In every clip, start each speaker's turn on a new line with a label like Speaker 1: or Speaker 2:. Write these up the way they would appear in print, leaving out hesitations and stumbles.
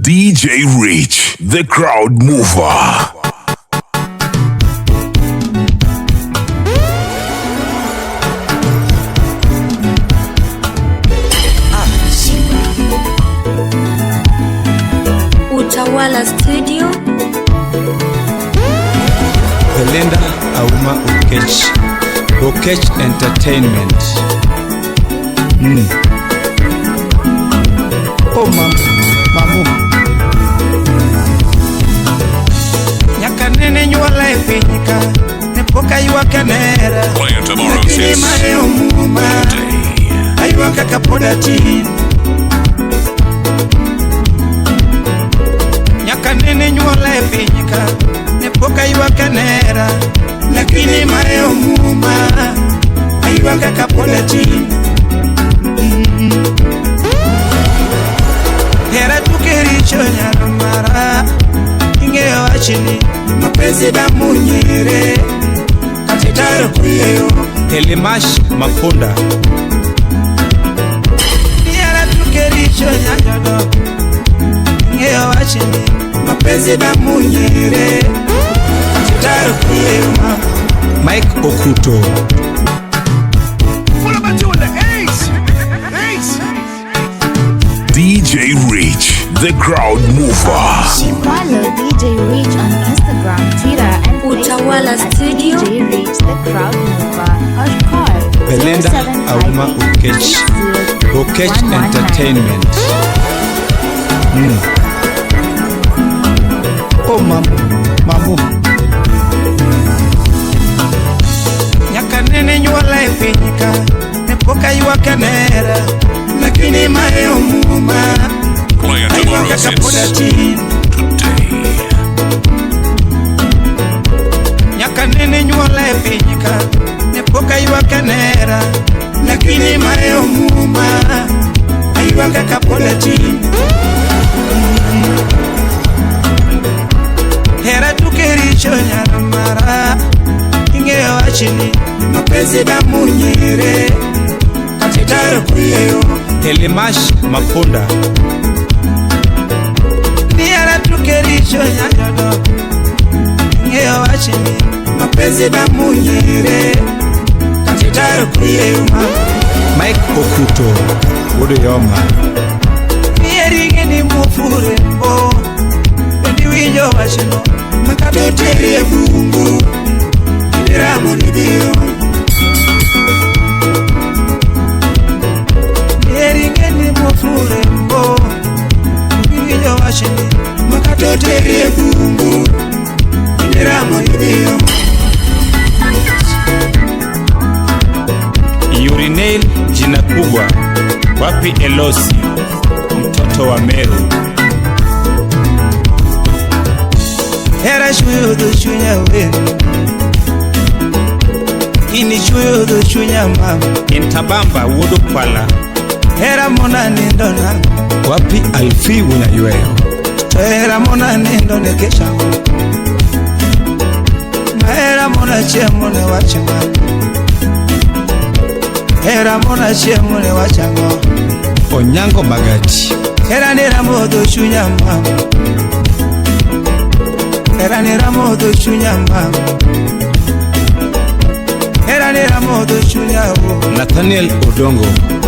Speaker 1: DJ Rich, the crowd mover.
Speaker 2: Utawala Studio.
Speaker 3: Belinda Auma Okech. Okech Entertainment.
Speaker 4: Oh, mamu. Nyaka nene nyuola e piny ka, ne pok aywak e nera.
Speaker 1: Play tomorrow's
Speaker 4: Lakini
Speaker 1: hits
Speaker 4: mae omuma,
Speaker 1: today.
Speaker 4: Aywak kaka pod atin. Nyaka nene nyuola e piny ka, ne pok aywak e nera. Lakini mae omuma, aywak kaka pod atin. Hera tuke richo nyar mara, ing'eyo wachni, mapenzi damu nyere, katitaro kuyeyo.
Speaker 3: Elimash Mapunda.
Speaker 4: Hera tuke richo nyanyodo, ing'eyo wachni, mapenzi damu nyere, katitaro kuyeyo.
Speaker 3: Mike Okuto.
Speaker 5: What about you in the ace? Ace.
Speaker 1: DJ Rich, the crowd mover.
Speaker 6: Follow DJ Rich on Instagram, Twitter, and
Speaker 2: Utawala
Speaker 6: Facebook at
Speaker 2: Studio.
Speaker 6: DJ Rich, the crowd mover. Or call
Speaker 3: Belinda Auma Okech.
Speaker 6: 0758
Speaker 3: Okech
Speaker 6: 603 119.
Speaker 3: Entertainment.
Speaker 4: Oh, mamu. Nyaka nene nyuola e piny ka, ne pok aywak e nera, lakini mae omuma,
Speaker 1: Play
Speaker 4: aywak
Speaker 1: tomorrow's
Speaker 4: kaka pod
Speaker 1: hits
Speaker 4: atin.
Speaker 1: today.
Speaker 4: Nyaka nene nyuola e piny ka, ne pok aywak e nera, lakini mae omuma, aywak kaka pod atin. Hera tuke richo nyar mara, ing'eyo wachni, mapenzi damu nyere, katitaro kuyeyo.
Speaker 3: Elimash Mapunda.
Speaker 4: Hera tuke richo nyanyodo, ing'eyo wachni, mapenzi damu nyere, katitaro kuyeyo.
Speaker 3: Mike Okuto. Wuod Yoma.
Speaker 4: Mieri ni mufure o, bendi winjo wachno, makata oteri e bungu, iramo ni dhiyo. Mieri ni mufure o, winjo wachni, makata oteri e bungu, iramo ni dhiyo.
Speaker 3: Urinale jina kubwa. Wapi Elosi? Mtoto wa Meru.
Speaker 4: Hera chweyo dho chunya wer, in chweyo dho chunya mama.
Speaker 3: Intabamba Wuod Kwala.
Speaker 4: Hera mona nindo nang'o,
Speaker 3: Wapi Alfi Wunyayweyo?
Speaker 4: To hera mona nindo ne kechango. Ma hera mona chiemo ne wachna, hera mona chiemo ne wachang'o.
Speaker 3: Onyango Magati.
Speaker 4: Hera ne ramo dho chunya mama, hera ne ramo dho chunya mama, hera ne ramo dho chunya o.
Speaker 3: Nathaniel Odongo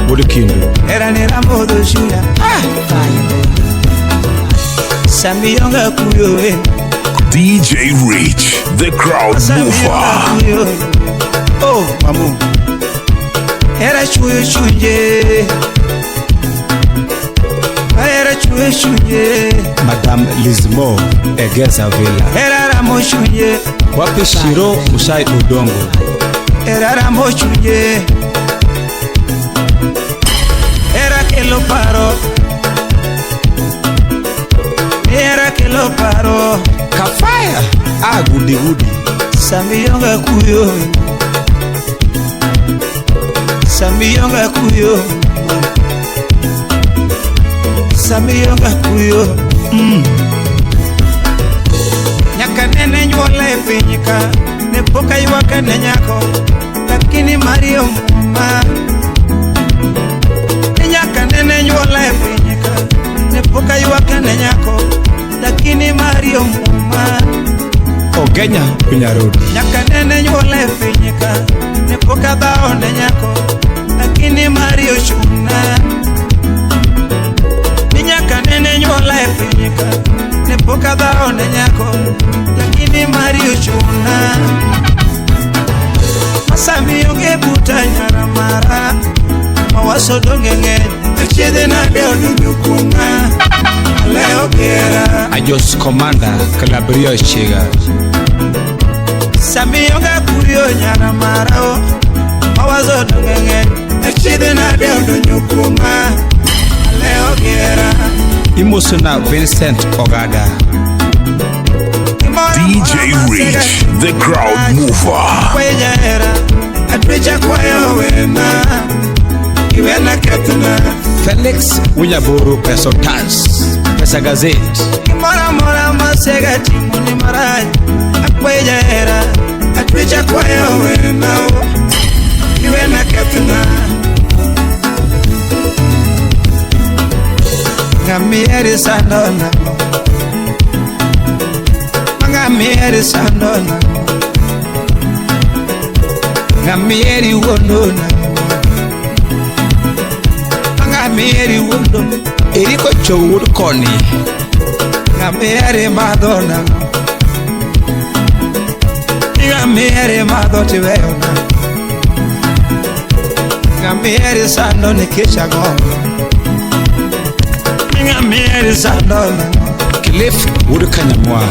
Speaker 3: Wuod Kindu.
Speaker 4: Hera ne ramo dho chunya. Ah! Sami onge kuyo e.
Speaker 1: DJ Rich, the crowd
Speaker 4: Sami
Speaker 1: mover.
Speaker 4: onge kuyo e. Oh, mamu. Hera chuyo chunje. Hera chuyo chunje.
Speaker 3: Madame Lizmo Egeza Villa.
Speaker 4: Hera ramo chunje.
Speaker 3: Wapi Shiro Musai Odongo?
Speaker 4: Hera ramo chunje. Hera kelo paro. Hera kelo paro.
Speaker 3: Kafaya. Ah, gudi gudi.
Speaker 4: Sami onge kuyo. Sami onge kuyo. Sami onge kuyo. Nyaka nene nyuola e piny ka, ne pok aywak ne nyako, lakini mari omuma. Ni nyaka nene nyuola e piny ka, ne Ne pok aywak ne nyako, lakini Mario muma.
Speaker 3: Ogenya Unyarodi.
Speaker 4: Nyaka nene nyuola e piny ka, ne pok adhawo ne nyako, lakini Mario chuna. Ni nyaka nene nyuola e piny ka, ne pok adhawo ne nyako, lakini Mario chuna. Masami onge buta nyara mara, mawaso donge ng'eny, achiedhe nade odonjo kuoma, alewo gera.
Speaker 3: Ajos Commander Calabria Chiga.
Speaker 4: Sami onge kuyo nyara mara o, mawazo donge ng'eny, achiedhe nade odonjo kuoma, alewo gera.
Speaker 3: Imosona Vincent Ogada.
Speaker 1: DJ Rich, the crowd mover.
Speaker 4: Kwejahera, atwecha kwayo wena, iwena ketna.
Speaker 3: Felix Unyaburu Peso Tans. Pesa Gazette.
Speaker 4: Gimoro amora masega timo ni marach, akwejahera, atwecha kwayo wena, iwena ketna. Ng'amieri sandona, ng'amieri sandona, ng'amieri wuondona, ng'amieri wuondo,
Speaker 3: Eriko Chowud Koni.
Speaker 4: Ng'amieri madhona, ng'amieri madho tiweyona, ng'amieri sando nikech ang'o, ng'amieri sandona,
Speaker 3: Cliff Wuod Kanyamwa.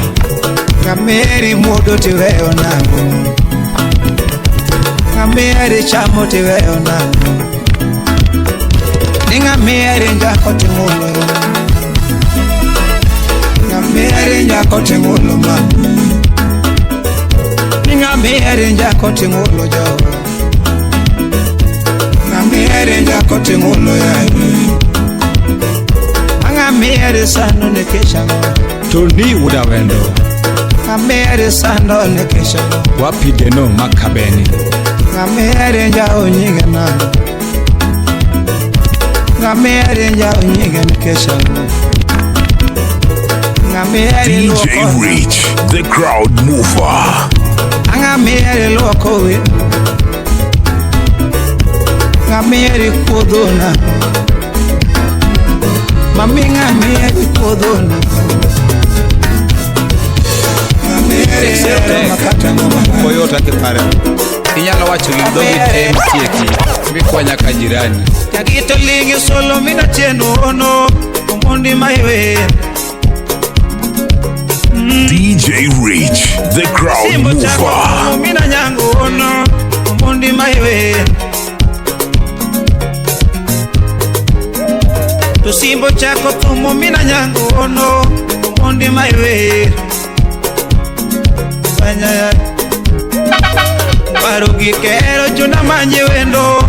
Speaker 4: Ng'amieri muodo tiweyo nang'o, ng'amieri chamo tiweyo nang'o, ni ng'amieri njako ting'ulo, ng'amieri njako ting'ulo ma, ni ng'amieri njako ting'ulo jowa, ng'amieri njako ting'ulo yaye, ng'amieri sando nikech ang'o,
Speaker 3: Tony Wuod Awendo.
Speaker 4: Ng'amieri sando nikech ang'o,
Speaker 3: Wapi Deno Makabeni.
Speaker 4: Ng'amieri njawo nyinge nang'o, Ng'amieri njawo nyinge nikech ang'o, Ng'amieri
Speaker 1: DJ
Speaker 4: luoko
Speaker 1: Rich, the crowd mover.
Speaker 4: Ng'amieri luoko wi, Ng'amieri kuodho nang'o, mami ng'amieri kuodho nang'o, Ng'amieri hero makata ng'oma.
Speaker 3: Koyota kipare. Inyalo wacho gi dhogi te msieki mikwa nyaka jirani.
Speaker 4: Jagito lingi solo mina tieno ono omondi maiwe.
Speaker 1: DJ Rich, the crowd
Speaker 4: Simbo chako
Speaker 1: mover.
Speaker 4: mina nyango ono omondi maiwe. To simbo chako tumo mina nyango ono omondi maiwe. Fanya Barugi kero chuna manje wendo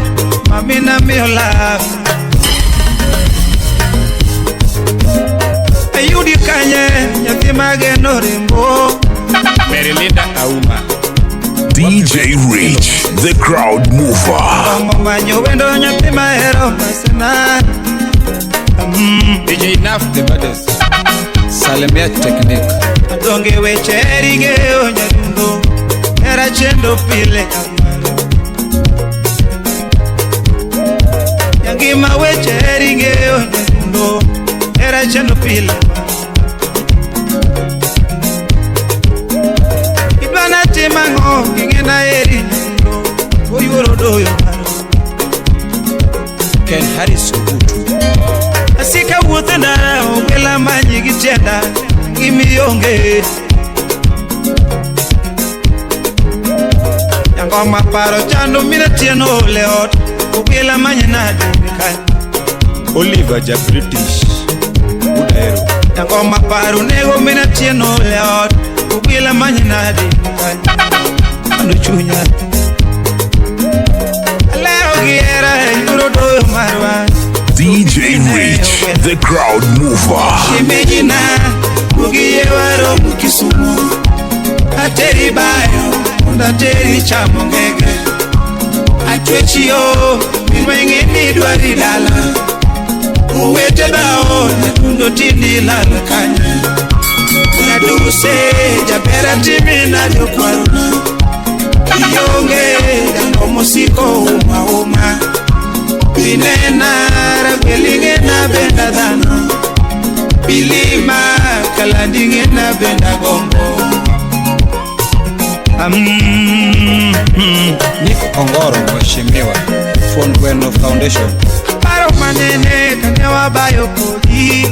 Speaker 4: mamina miola. Ayudi kanye nyathi mageno rembo.
Speaker 3: Merilinda Auma.
Speaker 1: DJ Rich, the crowd mover.
Speaker 4: Omo manyo wendo nyathi mahero masena.
Speaker 3: DJ Naf the baddest. Salemia Technique.
Speaker 4: Adonge weche rigeo nyadundo era chendo pile kamano. Nyangima weche rigeo nyadundo era chendo pile. Ibana timango kingena eri nyadundo oyuoro doyo maro.
Speaker 3: Ken Harris Ogutu.
Speaker 4: Asika wuothe ndara ogwela manyi gi tienda gimionge. Nyangoma paro chando mina tieno ole ot ogwela manyi nade kanyo.
Speaker 3: Oliver ja British. Udaero.
Speaker 4: Nyangoma paro nego mina tieno ole ot ogwela manyi nade kanyo. Ando chunya Leo gi hera yuro doyo marwa.
Speaker 1: DJ Rich, the crowd mover.
Speaker 4: Shimejina ugiye waro Kisumu ateri bayo ndateri chamo ngege atwechio minweng'e ni dwari dala Owete dhao nyadundo tindi lal kanye. Nyaduse jabera timina jokwarona. Ionge jangomo siko uma uma. Binena ragwelingena benda dhano. Bilima kalandingena benda gombo.
Speaker 3: Nick Ongoro mheshimiwa Fondweno Foundation.
Speaker 4: Paro manene kane wabayo kodi.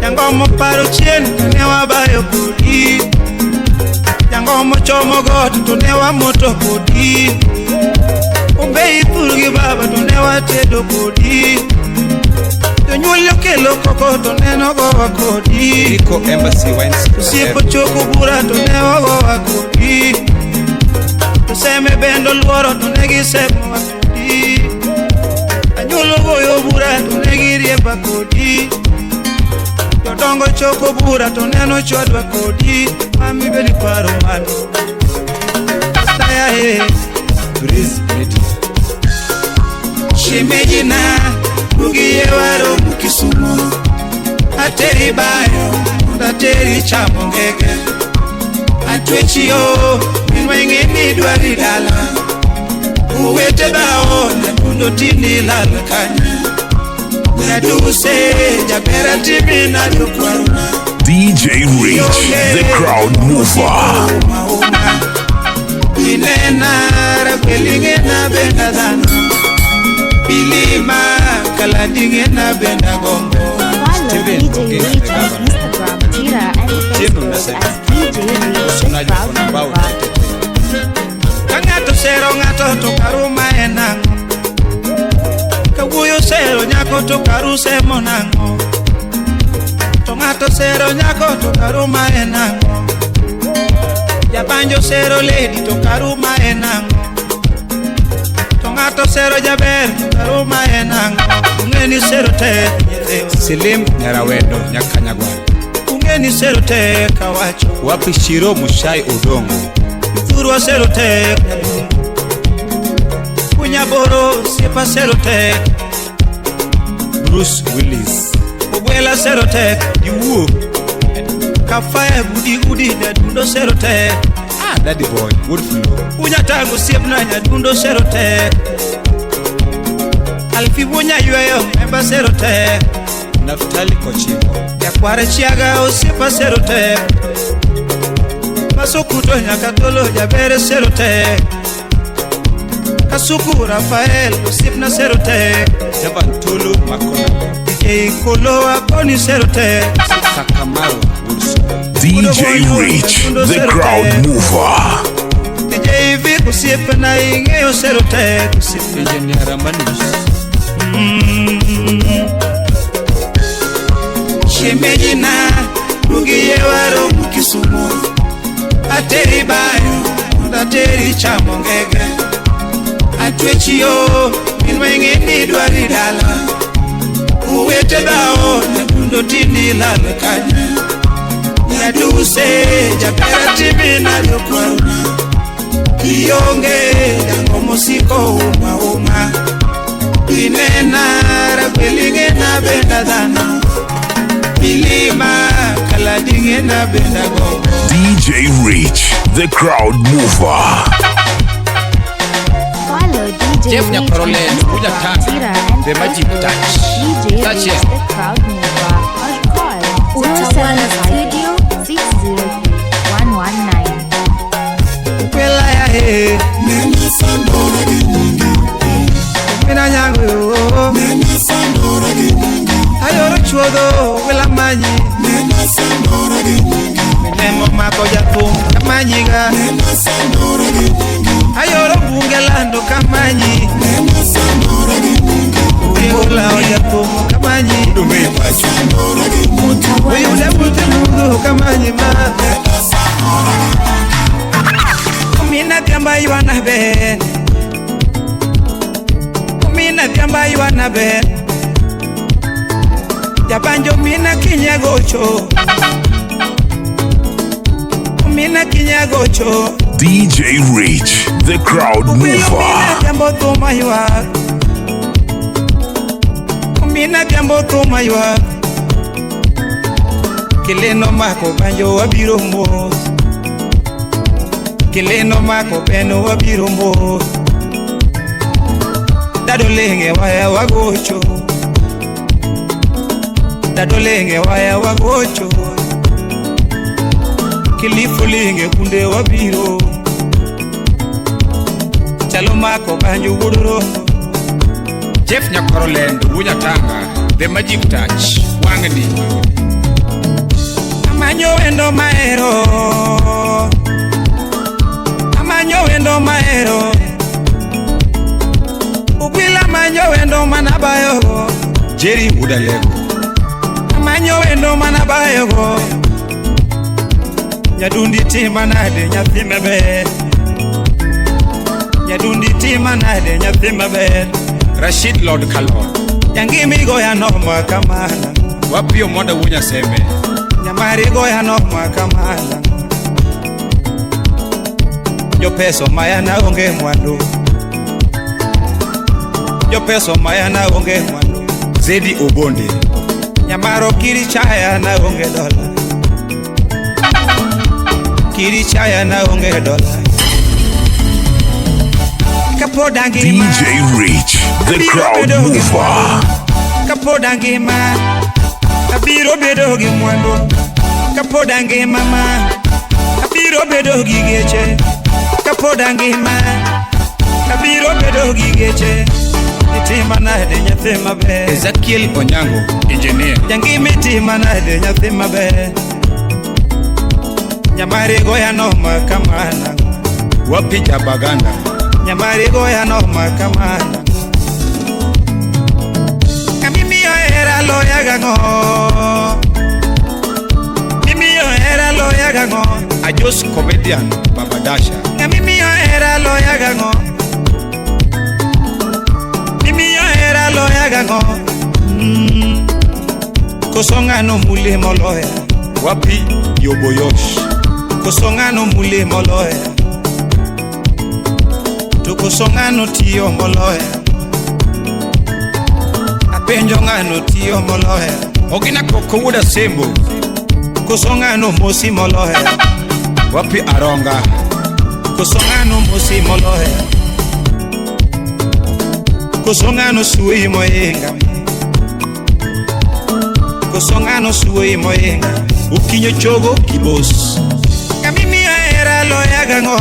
Speaker 4: Jangomo paro chien kane wabayo kodi. Jangomo chomo got to ne wamoto kodi. Ombei thurgi baba to ne watedo kodi. Jonyuol okelo koko to ne nogowa kodi.
Speaker 3: Rico Embassy Wines.
Speaker 4: Osiepo choko bura to ne wagowa kodi. To seme bendo luoro to ne gisemowa kodi. Anyuolo goyo bura to ne giriemba kodi. Jodongo choko bura to neno chwadwa kodi. Mami bedi paro mano. Taya e
Speaker 3: Breeze Radio.
Speaker 4: Shemeji na bugiye waro mukisumo. Ateri bayo ateri chamo ngege. Atwechiyo minwenge ni dwari dala. Uwete bao nyadundo tindi lal kanye. Nyaduse jabera timina jokwaruna.
Speaker 1: DJ Rich, the crowd mover.
Speaker 4: Inena ragwelingena benda dhano. Bilima kalandingena benda gombo.
Speaker 6: Follow
Speaker 3: Steven
Speaker 6: DJ
Speaker 3: Oginga,
Speaker 6: Rich
Speaker 3: the
Speaker 6: on
Speaker 3: governor.
Speaker 6: Instagram, Twitter, and
Speaker 3: Jim
Speaker 6: Facebook
Speaker 3: Nasema.
Speaker 6: as DJ Rich, the
Speaker 3: Usonaji
Speaker 6: Crowd
Speaker 3: kuna mbao
Speaker 6: Mover.
Speaker 4: Ka ng'ato sero ng'ato to karuma en ang'o? Ka wuoyi osero nyako to karusemo nang'o? To ng'ato sero nyako to karuma en ang'o? Jabanjo sero lady to karuma en ang'o? To ng'ato sero jaber to karuma en ang'o? Ung'e ni sero tek nyithiwa.
Speaker 3: Selim Nyarawendo Nyakanyagwal.
Speaker 4: Ung'e ni sero tek awacho.
Speaker 3: Wapi Shiro Mushai Odongo.
Speaker 4: Thurwa sero tek Kunyaboro osiepa sero tek.
Speaker 3: Bruce Willis.
Speaker 4: Ogwela sero tek.
Speaker 3: Iwuo.
Speaker 4: Kafaya gudi gudi nyadundo sero tek.
Speaker 3: Ah, Daddy Boy. Good flow.
Speaker 4: Unyatango osiepna nyadundo sero tek. Alfi wunya yweyo memba sero tek.
Speaker 3: Naftali Kochimbo.
Speaker 4: Jakwar chiaga osiepa sero tek. Masukuto nyaka tolo jaber sero tek. Kasuku Rafael osiepna sero tek.
Speaker 3: Javan Tulu Makona.
Speaker 4: DJ Kolo akoni sero tek.
Speaker 3: Kakamaru Wilson.
Speaker 1: DJ Rich, the crowd mover.
Speaker 4: DJ Vic osiepna ing'eyo sero tek osiepna.
Speaker 3: Engineer Ramanus.
Speaker 4: Shemeji na bugiye waro Kisumo. Ateri bayo mondo ateri chamo ngege. Atwechiyo minweng'e ni dwari dala. Uwete dhao nyadundo tindi lal kanye. Nyaduse jabera timina jokwaruna. Ionge jangomo siko uma uma. Inena ragwelingena benda dhano. Milima kaladingena benda gombo.
Speaker 1: DJ Rich, the crowd mover.
Speaker 6: Follow DJ
Speaker 7: Jeff
Speaker 6: Rich on
Speaker 7: Nyakorole, Kuja
Speaker 6: Instagram,
Speaker 7: Tanga,
Speaker 6: Twitter, and
Speaker 7: The Magic
Speaker 6: Facebook
Speaker 7: Touch.
Speaker 6: as DJ
Speaker 7: Touch
Speaker 6: Rich,
Speaker 7: here.
Speaker 6: the Crowd Mover, or call
Speaker 2: Utawala Studio.
Speaker 6: 0758 603 119.
Speaker 4: Kwela ya he. Mina nyango yo. Ayoro chuodho wela manyi. Minemo mako jathum kamanyiga. Ayoro bunge lando kamanyi. Olawo jathum kamanyi. Oyude bute mudho kamanyi ma. Mina dhiamba ywana ber. Mina dhiamba ywana ber. Jabanjo mina kinyagocho. Mina kinyagocho.
Speaker 1: DJ Rich, the crowd
Speaker 4: Mina
Speaker 1: mover.
Speaker 4: dhiambo thuma ywak. Mina jambo thuma ywak. Kileno mako banjo wabiro mos. Kileno mako beno wabiro mos. Dado lenge waya wagocho. Dado lenge waya wagocho. Kilifu linge kunde wabiro. Chalo mako banjo wuduro.
Speaker 3: Jeff Nyakorolendo Wunyatanga, The Magic Touch, Wangni.
Speaker 4: Amanyo wendo mahero. Amanyo wendo mahero. Ugwila manyo wendo manabayogo.
Speaker 3: Jerry Udalego.
Speaker 4: Amanyo wendo manabayogo. Nyadundi tima nade nyathi maber. Nyadundi tima nade nyathi maber.
Speaker 3: Rashid Lord Kalor.
Speaker 4: Jangimi goya noma kamana.
Speaker 3: Wapi Omonda Wunyaseme.
Speaker 4: Nyamari goya noma kamana. Jopeso maya na onge mwandu. Jopeso maya na onge mwandu.
Speaker 3: Zedi Obonde.
Speaker 4: Nyamaro kiri chaya na onge dola. Kiri chaya na onge dola. Kapod angima.
Speaker 1: DJ Rich, the
Speaker 4: Abiro
Speaker 1: crowd
Speaker 4: bedo gi
Speaker 1: mover.
Speaker 4: mwandu. Kapod angima. Abiro bedo gi mwandu. Kapod angima ma. Abiro bedo gi geche. Kapod angima. Abiro bedo gi geche. Itima nade nyathi maber.
Speaker 3: Ezekiel Onyango, Engineer.
Speaker 4: Jangima itima nade nyathi maber. Nyamari goya noma kamana.
Speaker 3: Wapi Jabaganda.
Speaker 4: Nyamari goya noma kamana. Kamimi ohera loya gang'o. Mimi ohera loya gang'o.
Speaker 3: Ajos Comedian, Baba Dasha.
Speaker 4: Kamimi ohera loya gang'o. Mimi ohera loya gang'o. Koso ng'ano mule moloya.
Speaker 3: Wapi Yoboyosh.
Speaker 4: Koso ng'ano mule moloya. To koso ng'ano tiyo moloya. Apenjo ng'ano tiyo moloya.
Speaker 3: Ogina Koko Wuod Asembo.
Speaker 4: Koso ng'ano mosi moloya.
Speaker 3: Wapi Aronga.
Speaker 4: Koso ng'ano mosi moloya. Koso ng'ano suoyi moinga. Koso ng'ano suoyi moinga.
Speaker 3: Ukinyo Chogo Kibos.
Speaker 4: Kamimi ohera loya gang'o.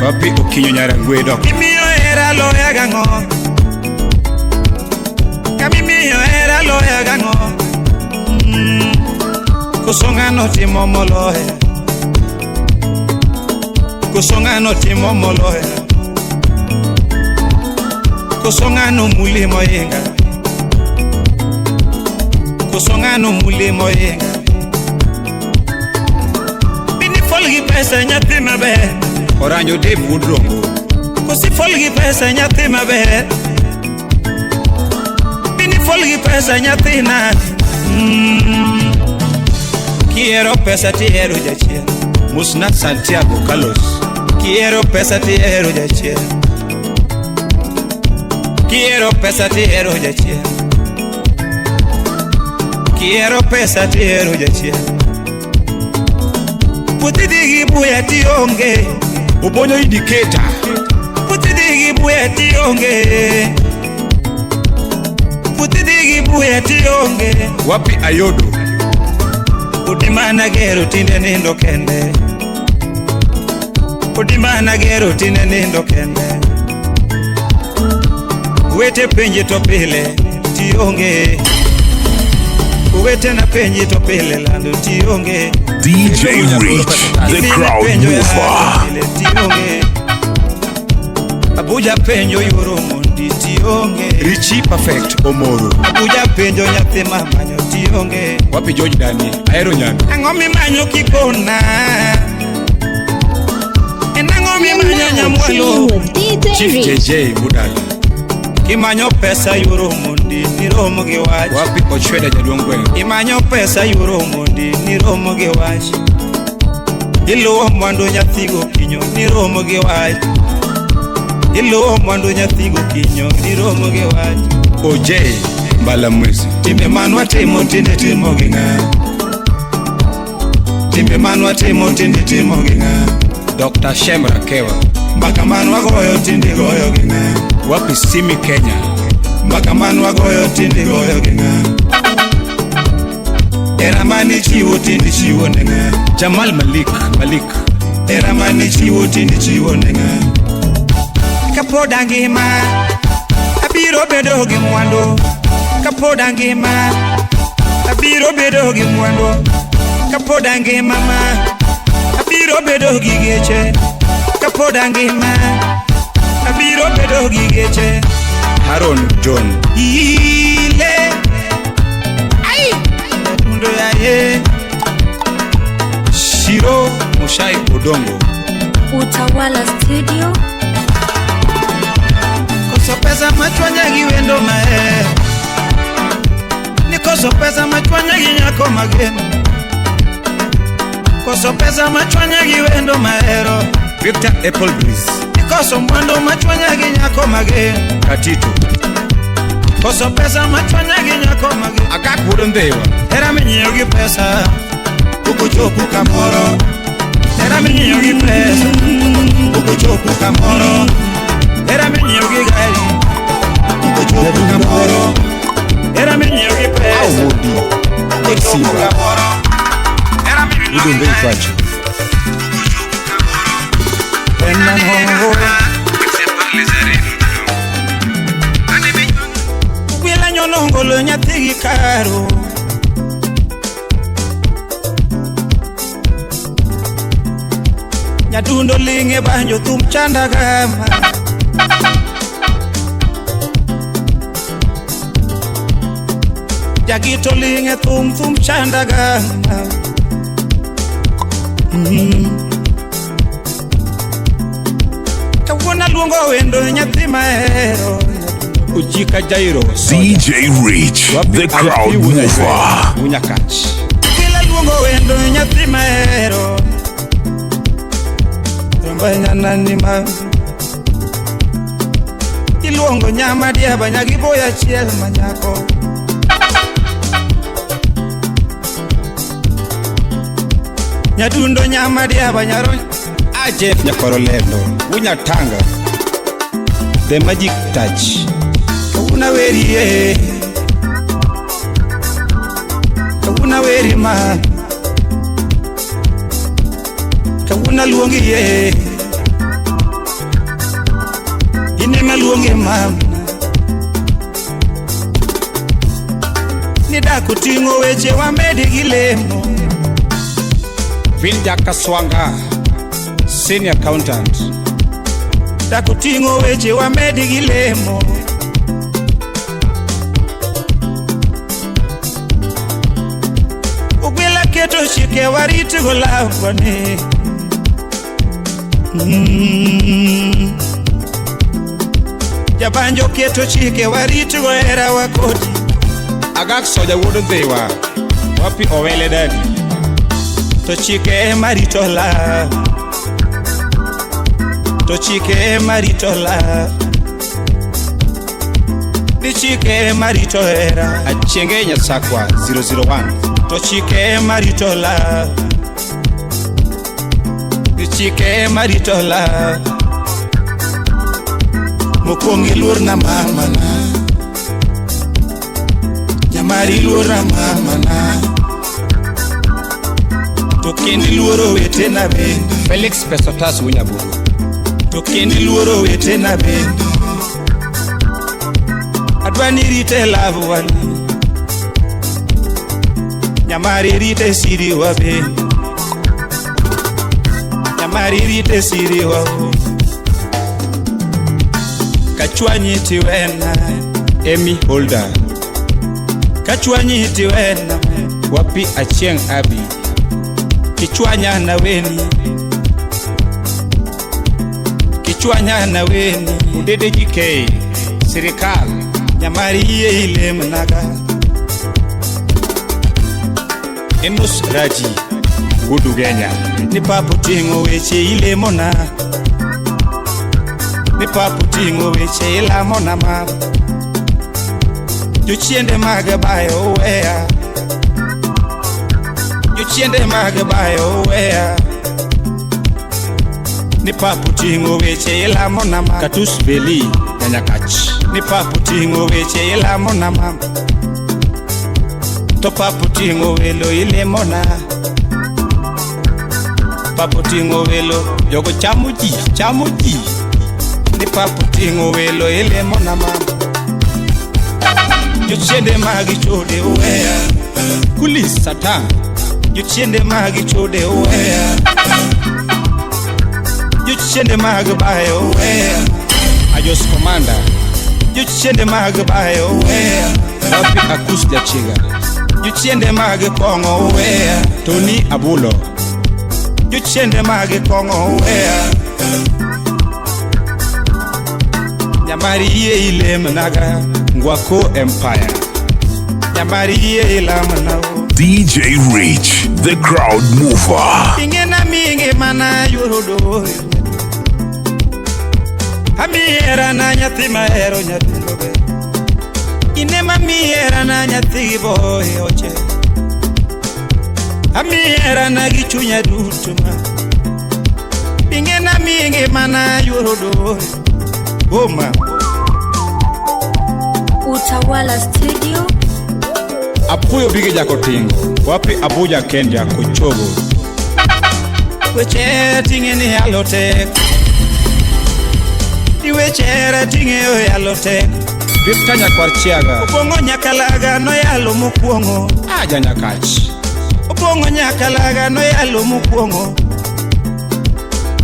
Speaker 3: Wapi Okinyo Nyarangwedo.
Speaker 4: Mimi ohera loya gang'o. Kamimi ohera loya gang'o. Koso ng'ano timo moloya. Koso ng'ano timo moloya. Koso ng'ano mule moinga. Koso ng'ano mule moinga. Bini fol gi pesa nyathi maber.
Speaker 3: Oranjo Dave Wuod Rombo.
Speaker 4: Kosi fol gi pesa nyathi maber. Bini fol gi pesa nyathina. Kihero pesa tihero jachien.
Speaker 3: Musna Santiago Carlos.
Speaker 4: Kihero pesa tihero jachien. Kihero pesa tihero jachien. Kihero pesa tihero jachien. Puothi dhi gi buya tionge.
Speaker 3: Obonyo Indicator.
Speaker 4: Puothi dhi gi buya tionge. Puothi dhi gi buya tionge.
Speaker 3: Wapi Ayodo.
Speaker 4: Udi mana gero tinde nindo kende. Udi mana gero tinde nindo kende. Wete penji to pile tionge. Owete na penji to pile lando tionge.
Speaker 1: DJ Rich, the
Speaker 4: Nyithinde
Speaker 1: crowd
Speaker 4: penjo ya
Speaker 1: mover.
Speaker 4: pile tionge. Abuja penjo yuoro mondi tionge.
Speaker 3: Richie Perfect Omoro.
Speaker 4: Abuja penjo nyathi mamanyo tionge.
Speaker 3: Wapi George Dani. Ahero nyando.
Speaker 4: Ang'o mimanyo kikona? En ang'o mimanyo
Speaker 6: Now
Speaker 4: nyamwalo?
Speaker 6: chilling with DJ
Speaker 3: Chief
Speaker 6: Rich.
Speaker 3: JJ Mudala.
Speaker 4: Kimanyo pesa yuoro mondi niromo gi wach.
Speaker 3: Wapi Ochweda jaduong' gweng'.
Speaker 4: Imanyo pesa yuoro mondi niromo gi wach. Iluwo mwandu nyathi gokinyo niromo gi wach. Iluwo mwandu nyathi gokinyo niromo gi wach.
Speaker 3: OJ. Mbala Mwezi.
Speaker 4: Timbe manwa timo tinde timo gi ng'a? Timbe manwa timo tinde timo gi ng'a?
Speaker 3: Dr. Shem Rakewa.
Speaker 4: Mbaka manwa goyo tinde goyo gi ng'a?
Speaker 3: Wapi Simi Kenya.
Speaker 4: Mbaka manwa goyo tinde goyo gi ng'a? Era mani chiwo tinde chiwo ne ng'a?
Speaker 3: Jamal Malik Malik.
Speaker 4: Era mani chiwo tinde chiwo ne ng'a? Kapod angima abiro bedo gi mwandu. Kapod angima abiro bedo gi mwandu. Kapod angima ma abiro bedo gi geche. Kapod angima abiro bedo gi geche.
Speaker 3: Haron John.
Speaker 4: Ile ai mundo yaye.
Speaker 3: Shiro Mushai Odongo.
Speaker 2: Utawala Studio.
Speaker 4: Koso pesa machwanya gi wendo mahero. Ni koso pesa machwanya gi nyako mageno. Koso pesa machwanya gi wendo mahero.
Speaker 3: Victor Apple Breeze.
Speaker 4: Ni koso mwandu machwanya gi nyako mageno.
Speaker 3: Katito.
Speaker 4: Koso pesa machwanya gi nyako mageno.
Speaker 3: Agak wuod Ndhiwa.
Speaker 4: Hera minyiewo gi pesa ok ochopo kamoro. Hera minyiewo gi pesa ok ochopo kamoro. Hera minyiewo gi gari ok ochopo kamoro. Hera minyiewo gi pesa
Speaker 3: Awuondi.
Speaker 4: ok ochopo
Speaker 3: Simba.
Speaker 4: kamoro. Hera minyiewo gi
Speaker 3: Udonge
Speaker 4: gari
Speaker 3: pacho.
Speaker 4: en ang'o? Ogwela nyonongolo nyathi gi karo. Nyadundo ling'e banjo thum chanda gama. Jagito ling'e thum thum chanda gama. Kawuono aluongo wendo nyathi mahero.
Speaker 3: Ujika Jairo. Soja.
Speaker 1: DJ Rich,
Speaker 3: Wapi
Speaker 1: the crowd
Speaker 3: Alfie Wunya
Speaker 1: mover.
Speaker 3: Wunyakach.
Speaker 4: Kila luongo wendo nyathi mahero. Rombo nyanani ma. Iluongo nyama diaba nyagi boyo achiel manyako. Nyadundo nyama diaba nyaro.
Speaker 3: Ajef Nyakwaro Lendo. Wunyatanga. The Magic Touch.
Speaker 4: Kawuna weri ye. Kawuna weri ma. Kawuna luongi ye. Ine maluongi ma. Ni dak oting'o weche wamedi gi lemo.
Speaker 3: Vilja Kaswanga. Senior Accountant.
Speaker 4: Dak oting'o weche wamedi gi lemo. Ogwela keto chike warit go lawni. Jabanjo keto chike warit go hera wa kodi.
Speaker 3: Agak Soja wuod Ndhiwa. Wapi Owele Dadi.
Speaker 4: To chike ema rito law. To chike ema rito law. Ni chike ema rito hera.
Speaker 3: Achienge Nyasakwa 001.
Speaker 4: To chike ema rito law. Ni chike ema rito law. Mokwongo iluor na mamana. Nyamari iluor na mamana. To kendo iluoro wetena bende.
Speaker 3: Felix Pesotas Wunyaburu.
Speaker 4: To kendo iluoro wetena bende. Adwa ni rite love wani. Nyamari rite siri wa bende. Nyamari rite siri wa. Kachwanyi tiwena.
Speaker 3: Amy Holder.
Speaker 4: Kachwanyi tiwena.
Speaker 3: Wapi Achieng Abi.
Speaker 4: Kichwanya na weni. Kichwanya na weni.
Speaker 3: Udede GK. Sirikal.
Speaker 4: Nyamari yie ilemnaga.
Speaker 3: Emos Raji. Wuod Ugenya.
Speaker 4: Ni papo ting'o weche ilemona. Ni papo ting'o weche ilamona ma. Jochiende mag bayo weya. Jochiende mag bayo weya. Ni papo ting'o weche ilamo na mama.
Speaker 3: Katus Beli Nyanyakach.
Speaker 4: Ni papo ting'o weche ilamo na mama. To papo ting'o welo ilemona. Papo ting'o welo jogo chamo ji, chamo ji. Ni papo ting'o welo ilemona mama. Jochiende mag chode weya.
Speaker 3: Kulis Satan.
Speaker 4: Jochiende mag chode weya. Jochiende mag bayo weya.
Speaker 3: Ajos Commander.
Speaker 4: Jochiende mag bayo weya.
Speaker 3: Wapi Akus Jachiga.
Speaker 4: Jochiende mag kong'o weya.
Speaker 3: Tony Abulo.
Speaker 4: Jochiende mag kong'o weya. Nyamari yie ilemnaga.
Speaker 3: Ngwako Empire.
Speaker 4: Nyamari yie ilamna o.
Speaker 1: DJ Rich, the crowd mover.
Speaker 4: Ing'ena mi ngimana yuoro doyo. Ami herana nyathi mahero nyadundo be. Ine mami herana nyathi boy oche. Ami herana gi chunya duto ma. Ing'ena mi ngimana yuoro doyo. Boma.
Speaker 2: Utawala Studio.
Speaker 3: Apuyo Bige Jakotingo. Wapi Abuja Kenya Kochogo.
Speaker 4: Weche ting'e ni yalo tek. Weche hera ting'e yalo tek.
Speaker 3: Victor Nyakwar Chiaga.
Speaker 4: Obong'o nyakalaga noyalo mokwong'o.
Speaker 3: Aja Nyakach.
Speaker 4: Obong'o nyakalaga noyalo mokwong'o.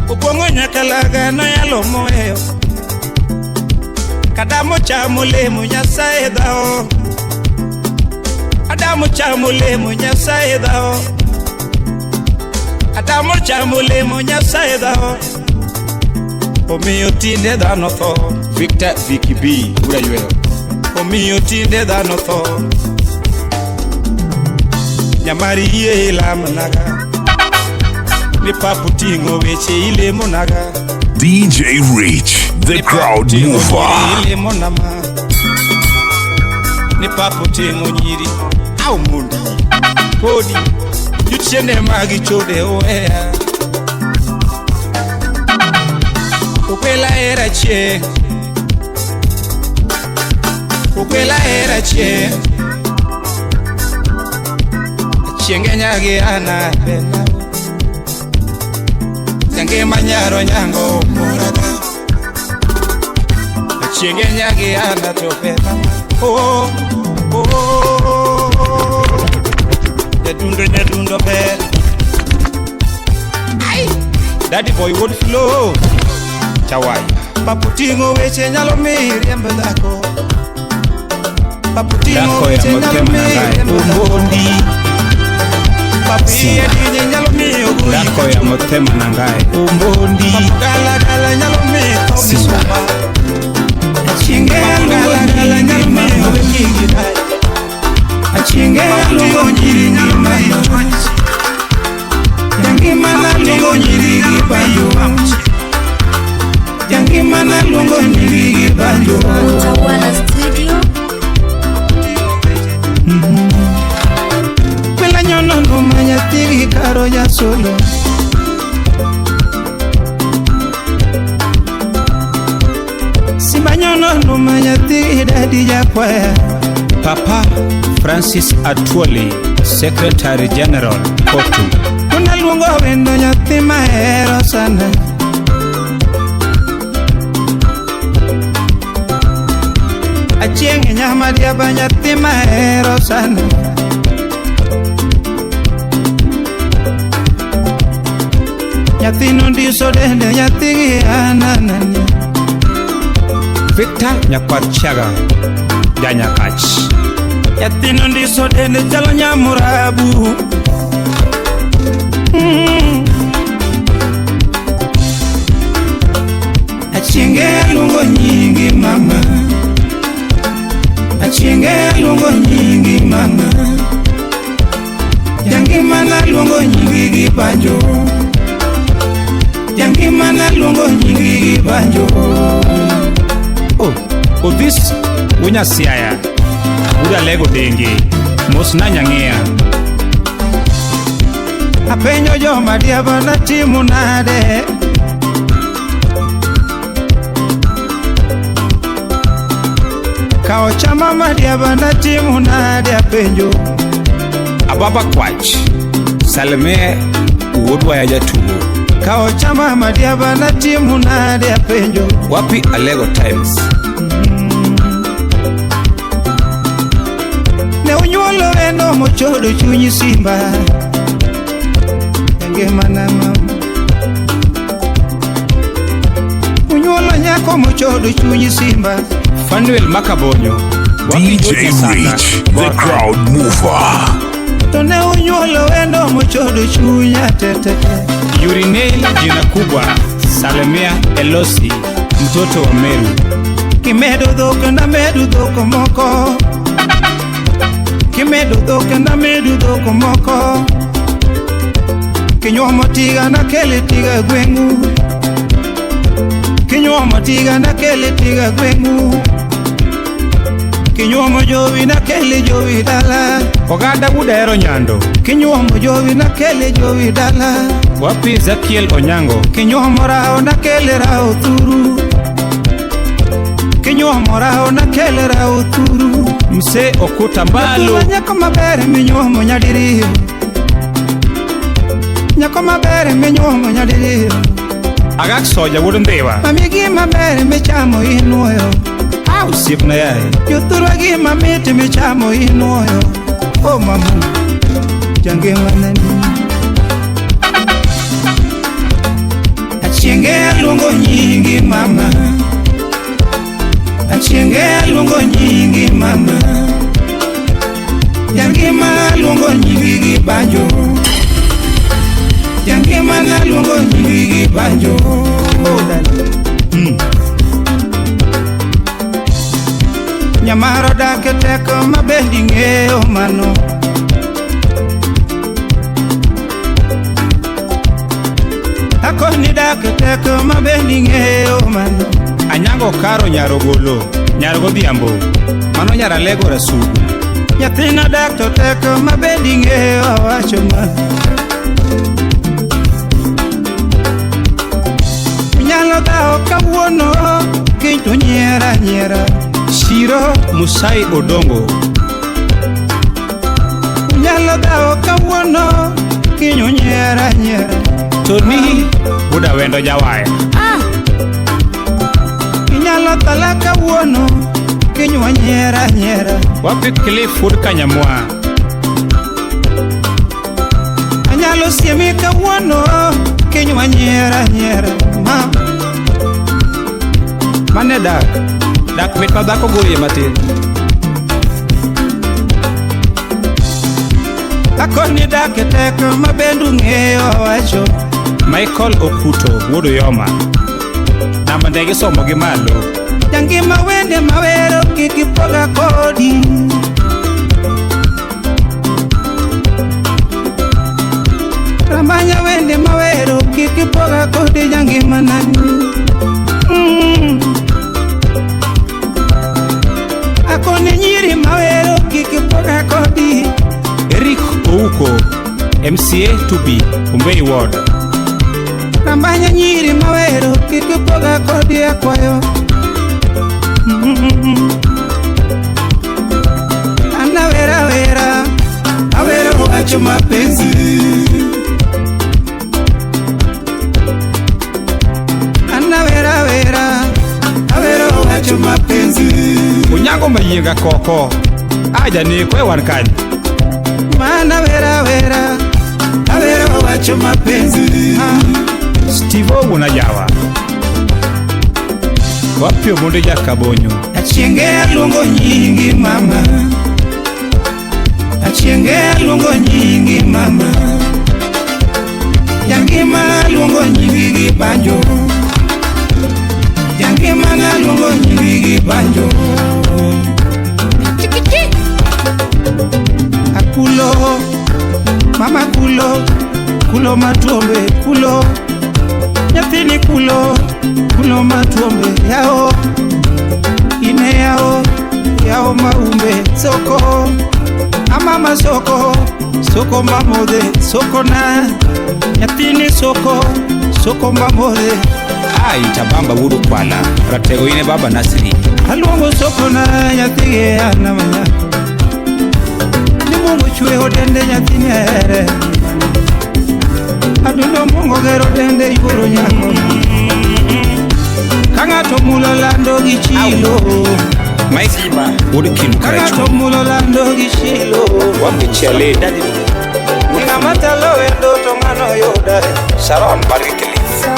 Speaker 4: Obong'o nyakalaga noyalo moweyo. Kadamo chamo lemo Nyasaye dhao. Adamo chamo lemo Nyasaye dhao. Adamo chamo lemo Nyasaye dhao. Omiyo tinde dhano tho.
Speaker 3: Victor Vicky B. Ura Yweyo.
Speaker 4: Omiyo tinde dhano tho. Nyamari yie ilamnaga. Ni papo ting'o weche ilemonaga.
Speaker 1: DJ Rich, the crowd mover.
Speaker 4: Ilemona ma. Ni papo ting'o nyiri. Au mondi. Podi. Jochiende mag chode oweya. Okwela hera chieng'. Okwela hera chieng'. Chienge nyagi ana bena. Jangima nyaro nyango moraga. Chienge nyagi ana to bena. Oh, oh, oh. Nyadundo nyadundo ber. Ai.
Speaker 3: Daddy boy would flow. Chawai.
Speaker 4: Papo ting'o weche nyalo miyi riemb dhako. Papo ting'o
Speaker 3: Dhako ya
Speaker 4: weche nyalo
Speaker 3: motema
Speaker 4: miyi
Speaker 3: nangae.
Speaker 4: riemb dhako.
Speaker 3: Omondi.
Speaker 4: Papo iye dinye nyalo miyo goyi
Speaker 3: Dhako ya motema nangae. Omondi.
Speaker 4: Papo gala gala nyalo miyi tho
Speaker 3: Simba.
Speaker 4: misumba. Achienge gala gala nyalo miyo wekigi dai. Achienge aluongo nyiri nyalo miyo chwany. Jangima naluongo nyiri gi banjo. Jangima naluongo nyiri gi banjo.
Speaker 2: Utawala Studio.
Speaker 4: Kwela nyono ngoma nyathi gi karo jasolo. Simba nyono ngoma nyathi gi dadi jakwaya.
Speaker 3: Papa Francis Atwoli, Secretary General, Kotu.
Speaker 4: Kuna luongo wendo nyathi mahero sana. Achieng' nyama diaba nyathi mahero sana. Nyathino ndiso dende nyathi gi ananani.
Speaker 3: Victor Nyakwar Chiaga, Janyakach.
Speaker 4: Nyathino ndiso dende chalo nyamurabu. Achienge aluongo nyingi mama. Achienge aluongo nyingi mama. Jangima naluongo nyingi gi banjo. Jangima naluongo nyingi gi banjo.
Speaker 3: Oh, oh, this Wunya Siaya. Buda Lego Denge. Mosna Nyang'ia.
Speaker 4: Apenjo joma diaba natimo nade. Kao chama madiaba natimo nade apenjo.
Speaker 3: Ababa Kwach. Salme wuodwa ya jatugo.
Speaker 4: Kao chama madiaba natimo nade apenjo.
Speaker 3: Wapi Alego Times.
Speaker 4: Ne unyuolo wendo mochodo chuny simba. Ngimana mama. Unyuolo nyako mochodo chuny simba.
Speaker 3: Fanuel Makabonyo. Wapi
Speaker 1: DJ
Speaker 3: George Sanga.
Speaker 1: Rich, the crowd mover.
Speaker 4: To ne unyuolo wendo mochodo chunya tetete.
Speaker 3: Urinel jina kubwa. Salemea Elosi, mtoto wa Meru.
Speaker 4: Kimedo dhok namedo dhok moko. Kimedo dhok namedo dhok moko. Kinyuomo tiga nakele tiga gweng'u. Kinyuomo tiga nakele tiga gweng'u. Kinyuomo jowi nakele jowi dala.
Speaker 3: Oganda Wuod Nyando.
Speaker 4: Kinyuomo jowi nakele jowi dala.
Speaker 3: Wapi Zakiel Onyango.
Speaker 4: Kinyuomo rao nakele rao thuru. Kinyuomo rao nakele rao thuru.
Speaker 3: Mse Okuta Mbalo.
Speaker 4: Nyako maber minyuomo nyadiriyo. Nyako maber minyuomo nyadiriyo.
Speaker 3: Agak Soja wuod Ndhiwa.
Speaker 4: Mami gima ber michamo inuoyo.
Speaker 3: Ah, osiepna yaye.
Speaker 4: Jothurwa gima mit michamo inuoyo. Oh mama, jangima nani. Achienge aluongo nyingi mama. Achienge aluongo nyingi mama. Jangima aluongo nyingi gi banjo. Jangima aluongo nyingi gi banjo. Oh dala. Nyamaro dak e teko ma bende ing'eyo mano. Akoni dak e teko ma bende ing'eyo mano.
Speaker 3: Anyango Karo Nyarogolo. Nyargodhiambo. Mano Nyaralego Rasugu.
Speaker 4: Nyathina dak to teko ma bende ing'eyo awacho ma. Inyalo dhawo kawuono kiny to nyiera nyiera.
Speaker 3: Shiro Musai Odongo.
Speaker 4: Inyalo dhawo kawuono kiny onyiera nyiera.
Speaker 3: Tony Buda Wendo Jawaya.
Speaker 4: Inyalo thala kawuono kiny wanyiera nyiera.
Speaker 3: Wapi Cliff Wuod Kanyamwa.
Speaker 4: Anyalo siemi kawuono kiny wanyiera nyiera. Ma
Speaker 3: Mane dak. Dak mit ma dhako goye matin.
Speaker 4: Akoni dak e teko ma bende ung'eyo awacho.
Speaker 3: Michael Okuto wuod Uyoma. Namba ndege somo gi malo.
Speaker 4: Jangima wende mawero kik ipoga kodi. Ramanya wende mawero kik ipoga kodi jangima nani. Akoni nyiri mawero kik ipoga kodi.
Speaker 3: Eric Ouko, MCA to be, Umbei Ward.
Speaker 4: Ramanya nyiri mawero kik ipoga kodi akwayo. Anawera wera, awero wacho mapenzi. Anawera wera, awero wacho mapenzi.
Speaker 3: Onyango Mayienga Koko. Aja ni kwe wan kanye.
Speaker 4: Mana wera wera, awero wacho mapenzi.
Speaker 3: Steve Owuona Jawa. Wapi Omondi Jakabonyo.
Speaker 4: Achienge aluongo nyingi mama. Achienge aluongo nyingi mama. Jangima aluongo nyingi gi banjo. Jangima aluongo nyingi gi banjo. Akulo, mama kulo, kulo matuombe kulo. Nyathini kulo, kulo matuombe yao. Ine yao, Yao maumbe soko amama soko soko mamodhe soko na nyathini soko soko mamodhe.
Speaker 3: Ai tabamba wuod Okwala, ratego ine baba Nasri.
Speaker 4: Aluongo soko na nyathigi an manya ni Mungu chweyo dende nyathini here adundo Mungu gero dende yuoro nyako ka ng'ato mulo lando gi chilo.
Speaker 3: Mike wuod Kim
Speaker 4: Ka ng'ato
Speaker 3: Karachuonyo.
Speaker 4: mulo lando gi chilo.
Speaker 3: Wapi Chiale.
Speaker 4: Ng'ama talo wendo to ng'ano yuda.
Speaker 3: Sharon Bargi Cliff.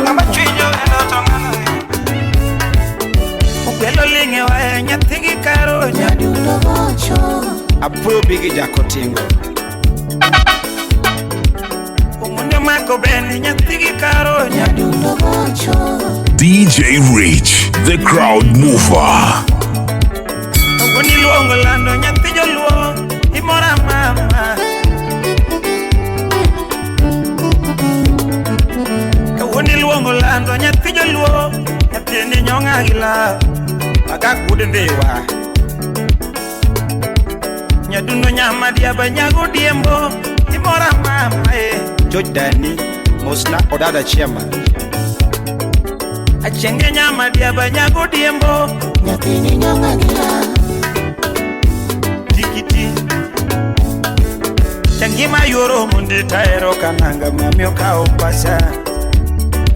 Speaker 4: Ng'ama chwinyo wendo to ng'ano yuda. Ogwelo ling'e wae nyathigi karo
Speaker 2: Nyadundo gocho.
Speaker 3: Apuoyo bigi jakotingo.
Speaker 4: Omunde mako bende nyathigi karo.
Speaker 2: Nyadundo gocho.
Speaker 1: DJ Rich, the crowd mover.
Speaker 4: Wuon iluongo lando nyathi joluo imora mama. Kawuono iluongo lando nyathi joluo nyathini nyong'a gi law.
Speaker 3: Agak wuod Ndhiwa.
Speaker 4: Nyadundo nyamadiaba nyago diembo imora mama e.
Speaker 3: George Dani, Mosna Odada Chairman.
Speaker 4: Achenge nyamadiaba nyago diembo.
Speaker 2: Nyathini nyong'a gi law.
Speaker 4: Tikiti Changima yoro mondi taero kananga mami okawo pacha.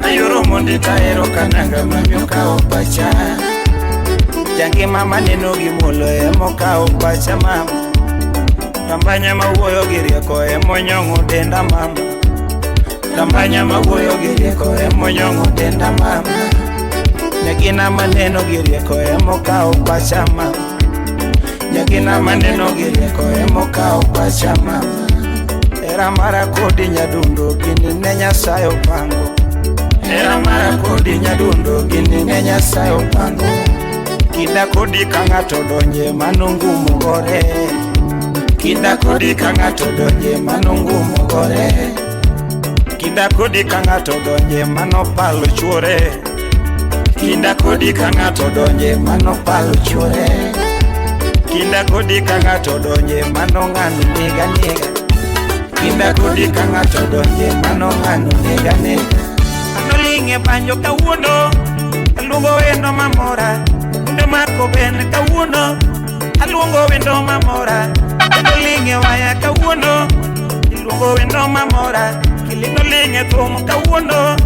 Speaker 4: Ayoro mondi taero kananga mami okawo pacha. Jangima maneno gi muolo emo kawo pacha mama. Tambanya mawuoyo gi rieko emonyong'o denda mama. Tambanya mawuoyo gi rieko emonyong'o denda mama. Nyagina maneno gi rieko emokawo pacha mama. Nyagina maneno gi rieko emokawo pacha mama. Hera mara kodi nyadundo gini ne Nyasaye opango. Hera mara kodi nyadundo gini ne Nyasaye opango. Kinda kodi ka ng'ato donje mano ngumo gore. Kinda kodi ka ng'ato donje mano ngumo gore. Kinda kodi ka ng'ato donje mano palo chuore. Kinda kodi ka ng'ato donje mano palo chuore. Kinda kodi ka ng'ato donje mano ng'ano nega nega. Kinda kodi ka ng'ato donje mano ng'ano nega nega. Anoling'e banjo kawuono, aluongo wendo mamora. Wendo mako ben kawuono, aluongo wendo mamora. Anoling'e waya kawuono, iluongo wendo mamora. Kilino ling'e thum kawuono,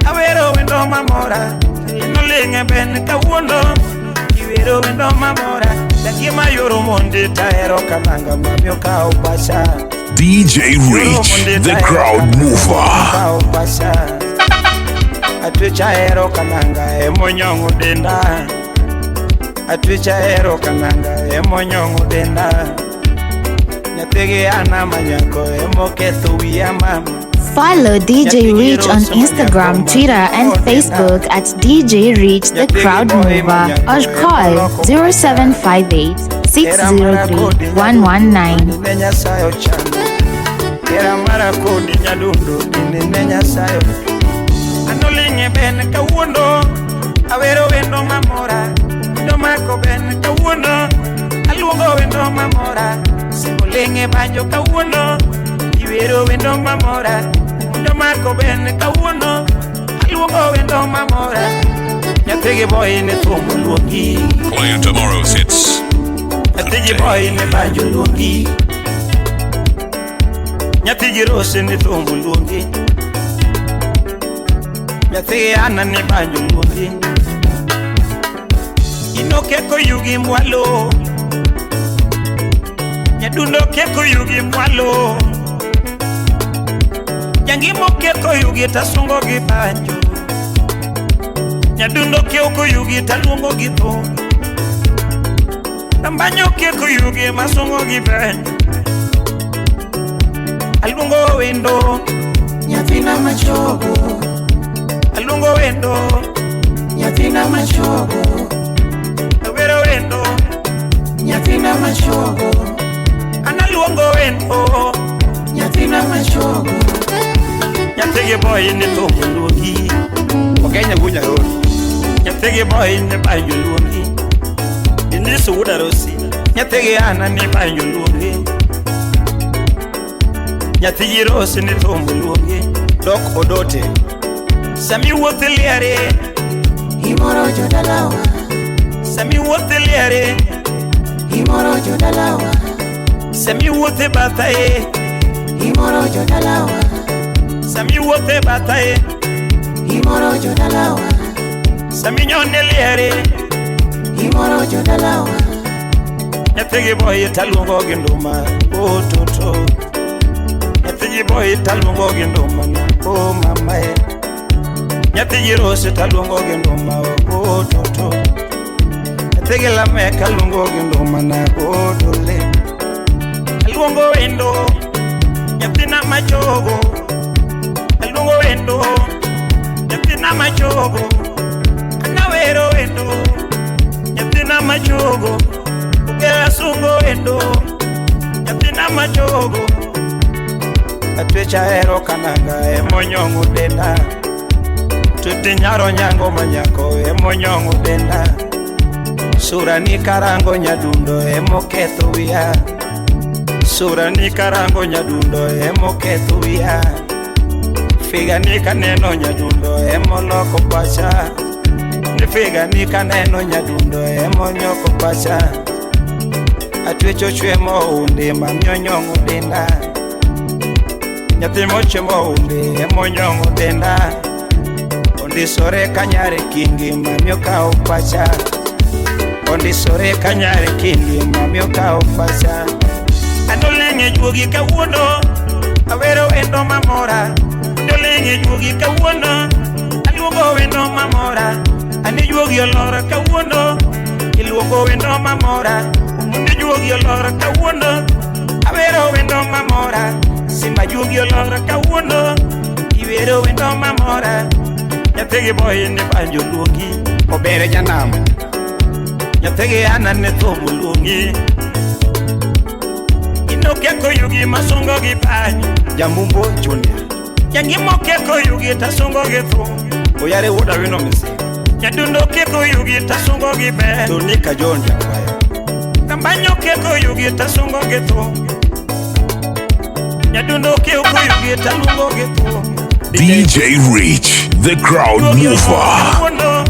Speaker 4: awero wendo mamora. Kilino ling'e ben kawuono, iwero wendo mamora. Dakima yoro mondi taero kananga mami okawo pacha.
Speaker 1: DJ Rich, the crowd mover.
Speaker 4: Okawo pacha. Atwecha hero kananga emonyong'o denda. Atwecha hero kananga emonyong'o denda. Nyathigi ana manyako emoketho wiya mama.
Speaker 6: Follow DJ Rich on Instagram, Twitter, and Facebook at DJ Rich the Crowd Mover or call 0758 603 119.
Speaker 4: Ne Nyasaye ochano. Hera mara kodi nyadundo gini ne Nyasaye. Anoling'e ben kawuono, awero wendo mamora. Wendo mako ben kawuono, aluongo wendo mamora. Simoling'e banjo kawuono, iwero wendo mamora. Wendo mako ben kawuono, aluongo wendo mamora. Nyathigi boy ne thum luongi.
Speaker 1: Play tomorrow's hits.
Speaker 4: Nyathigi boy ne banjo luongi. Nyathigi rose ne thum luongi. Nyathigi ana ne banjo luongi. Inokeko yugi mwalo. Nyadundo keko yugi mwalo. Jangimo keko yugi tasungo gi banjo. Nyadundo keko yugi taluongo gi thum. Tambanyo keko yugi masungo gi banjo. Aluongo wendo
Speaker 2: Nyathina machogo.
Speaker 4: Aluongo wendo
Speaker 2: Nyathina machogo.
Speaker 4: Awero wendo
Speaker 2: Nyathina machogo.
Speaker 4: Analuongo wendo
Speaker 2: Nyathina machogo.
Speaker 4: Nyathigi boy ne thum luongi.
Speaker 3: Ogenya wuod Nyarodi.
Speaker 4: Nyathigi boy ne banjo luongi. Denise wuod Arosi. Nyathigi Ana ni banjo luongi. Nyathigi Rose ni thumbo luongi.
Speaker 3: Dok Odote.
Speaker 4: Sami wuoth liare.
Speaker 2: Imoro jodalawa.
Speaker 4: Sami wuoth liare.
Speaker 2: Imoro jodalawa.
Speaker 4: Sami wuoth e batha e.
Speaker 2: Imoro jodalawa.
Speaker 4: Sami wuoth e batha e.
Speaker 2: Imoro jodalawa.
Speaker 4: Sami nyone liare.
Speaker 2: Imoro jodalawa.
Speaker 4: Nyathigi boy taluongo gi nduma. O toto. Nyathigi boy taluongo gi nduma na. O mama e. Nyathigi Rose taluongo gi nduma. O toto. Nyathigi Lameka luongo gi nduma na. O dole. Aluongo wendo. Nyathina machogo. Aluongo wendo. Nyathina machogo. Anawero wendo. Nyathina machogo. Ukela sungo wendo. Nyathina machogo. Atwecha hero kananga emonyong'o denda. Tuti nyaro nyango manyako emonyong'o denda. Sura ni karango nyadundo emoketho wiya. Sura ni karango nyadundo emoketho wiya. Figa ni kaneno nyadundo emoloko pacha. Ni figa ni kaneno nyadundo emonyoko pacha. Atwecho chwe mounde mamionyong'o denda. Nyathi mochwe mounde emonyong'o denda. Ondisore kanyare kingi mamiyo kawo pacha. Ondisore kanyare kingi mamiyo kawo pacha. Andoleng'e juogi kawuono, awero wendo mamora. Andoleng'e juogi kawuono, aluongo wendo mamora. Ani juogi olor kawuono, iluongo wendo mamora. Omundi juogi olor kawuono, awero wendo mamora. Simba juogi olor kawuono, iwero wendo mamora. Nyathigi boy ni banjo luongi,
Speaker 3: Obere janam.
Speaker 4: Nyathigi Ana ni thum luongi. Inokeko yugi masungo gi pany.
Speaker 3: Jambumbo Junior.
Speaker 4: Jangimo keko yugi tasungo gi thum.
Speaker 3: Oyare wuod Awino Misigo.
Speaker 4: Nyadundo keko yugi tasungo gi ber.
Speaker 3: Tonika John Jakwayo.
Speaker 4: Kambanyo keko yugi tasungo gi thum. Nyadundo keko yugi taluongo gi thum.
Speaker 1: DJ Rich, the crowd mover.
Speaker 4: Kawuono,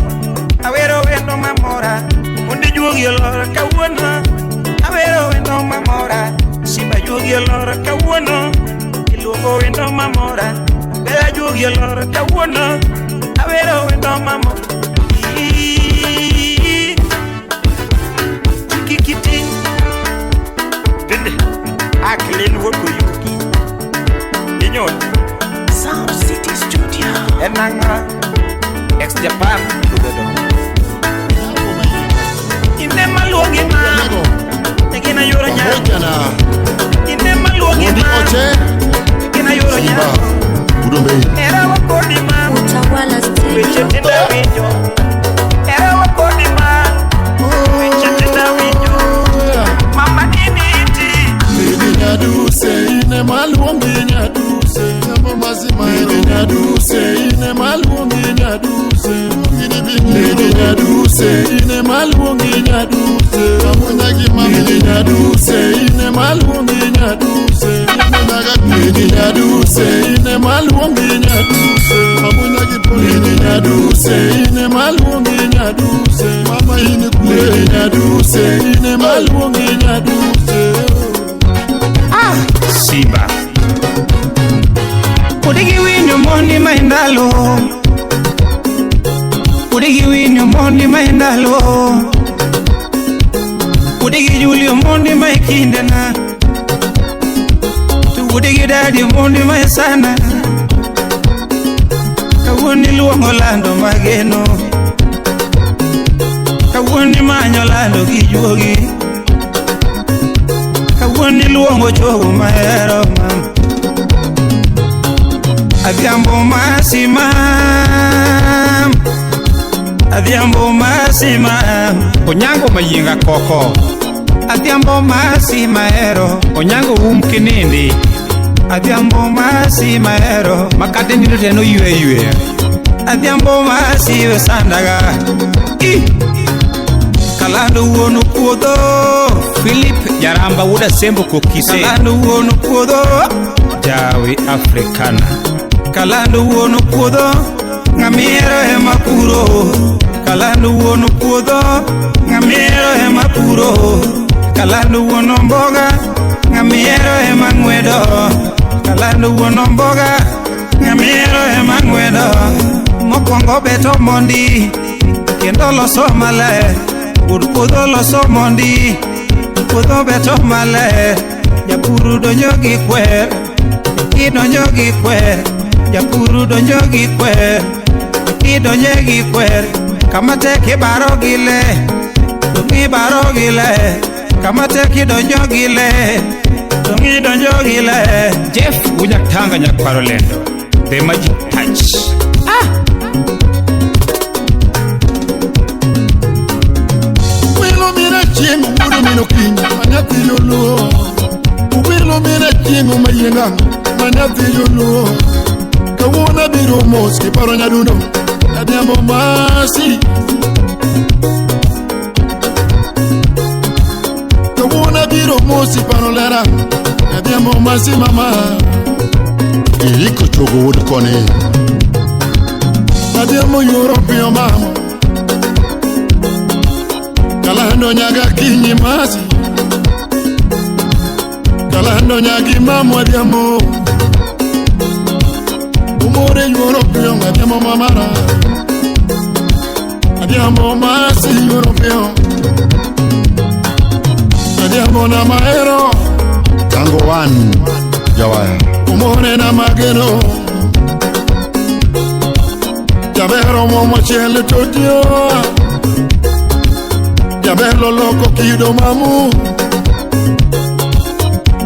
Speaker 4: awero wendo mamora. Mondo juogi olor kawuono, awero wendo mamora. Simba juogi olor kawuono, iluongo wendo mamora. Bela juogi olor kawuono, awero wendo mamora. Kikiti,
Speaker 3: Tende. Aklin wuod Koyugi. Inyon.
Speaker 2: Sound City Studio.
Speaker 3: Enanga. Ex Japan. Lugedo.
Speaker 4: ine maluongi ma, negina yoro nyango.
Speaker 7: Pamoja na
Speaker 4: Ine maluongi
Speaker 7: Wuodi
Speaker 4: ma,
Speaker 7: Oche
Speaker 4: negina yoro
Speaker 7: Simba
Speaker 4: nyango.
Speaker 7: Udombe.
Speaker 4: Era wakodi ma.
Speaker 8: Utawala
Speaker 4: Weche
Speaker 8: Studio.
Speaker 4: tinda winjo. Era wakodi ma. Weche tinda winjo. Mama nini iti.
Speaker 7: Lady Nyaduse ine maluongi Nyaduse. Lady Nyaduse ine maluongi Nyaduse. Lady Nyaduse ine maluongi Nyaduse. Lady Nyaduse ine maluongi Nyaduse. Lady Nyaduse ine maluongi Nyaduse. Lady Nyaduse ine maluongi Nyaduse. Lady Nyaduse ine maluongi Nyaduse.
Speaker 3: Simba.
Speaker 4: Udigi winyo mondi ma indalo. Udigi winyo mondi ma indalo. Udigi Julio mondi ma ikindena. To udigi dadi mondi ma isana. Kawuono iluongo lando mageno. Kawuono imanyo lando gi juogi. Kawuono iluongo chogo mahero mama. Adhiambo masimam, Adhiambo masimam,
Speaker 3: Onyango mayienga koko.
Speaker 4: Adhiambo masimahero,
Speaker 3: Onyango um kinindi.
Speaker 4: Adhiambo masimahero,
Speaker 3: Makate nindo te noywe ywe.
Speaker 4: Adhiambo masiwe sandaga. I. Kalando wuon puodho.
Speaker 3: Philip Jaramba wuod Asembo Kokise.
Speaker 4: Kalando wuon puodho.
Speaker 3: Jawi Afrikana.
Speaker 4: Kalando wuon puodho. Ng'amiero ema puro. Kalando wuon puodho. Ng'amiero ema puro. Kalando wuon omboga. Ng'amiero ema ng'wedo. Kalando wuon omboga. Ng'amiero ema ng'wedo. Mokwongo beto mondi. Kendo loso maler. Wuod puodho loso mondi. Puodho beto maler. Japur donjo gi kwer. Idonjo gi kwer. Japur donjo gi kwer. Idonjo gi kwer. Kama tek ibaro gi le. Dong' ibaro gi le. Kama tek idonjo gi le. Dong' idonjo gi le.
Speaker 3: Jeff Wunyatanga Nyakwaro Lendo. The Magic Touch.
Speaker 7: Wilo mira chieng' wuodo min okinyi ma nyathi joluo. Wilo mira chieng' mayienga ma nyathi joluo. Kawuono abiro mos kiparo nyadundo adhiambo masi. Kawuono abiro mos iparo lera adhiambo masi mama.
Speaker 8: Iiko chogo wuod koni.
Speaker 7: Adhiambo yuoro piyo mama. Kalando nyaga kinyi masi. Kalando nyagi mamo adhiambo. Umore yuoro piyo adhiambo mamara. Adhiambo masi yuoro piyo. Adhiambo na mahero.
Speaker 8: Tango one. Jawaya.
Speaker 7: Umore na mageno. Jabero momo chiel totio. Jabero loko kido mamu.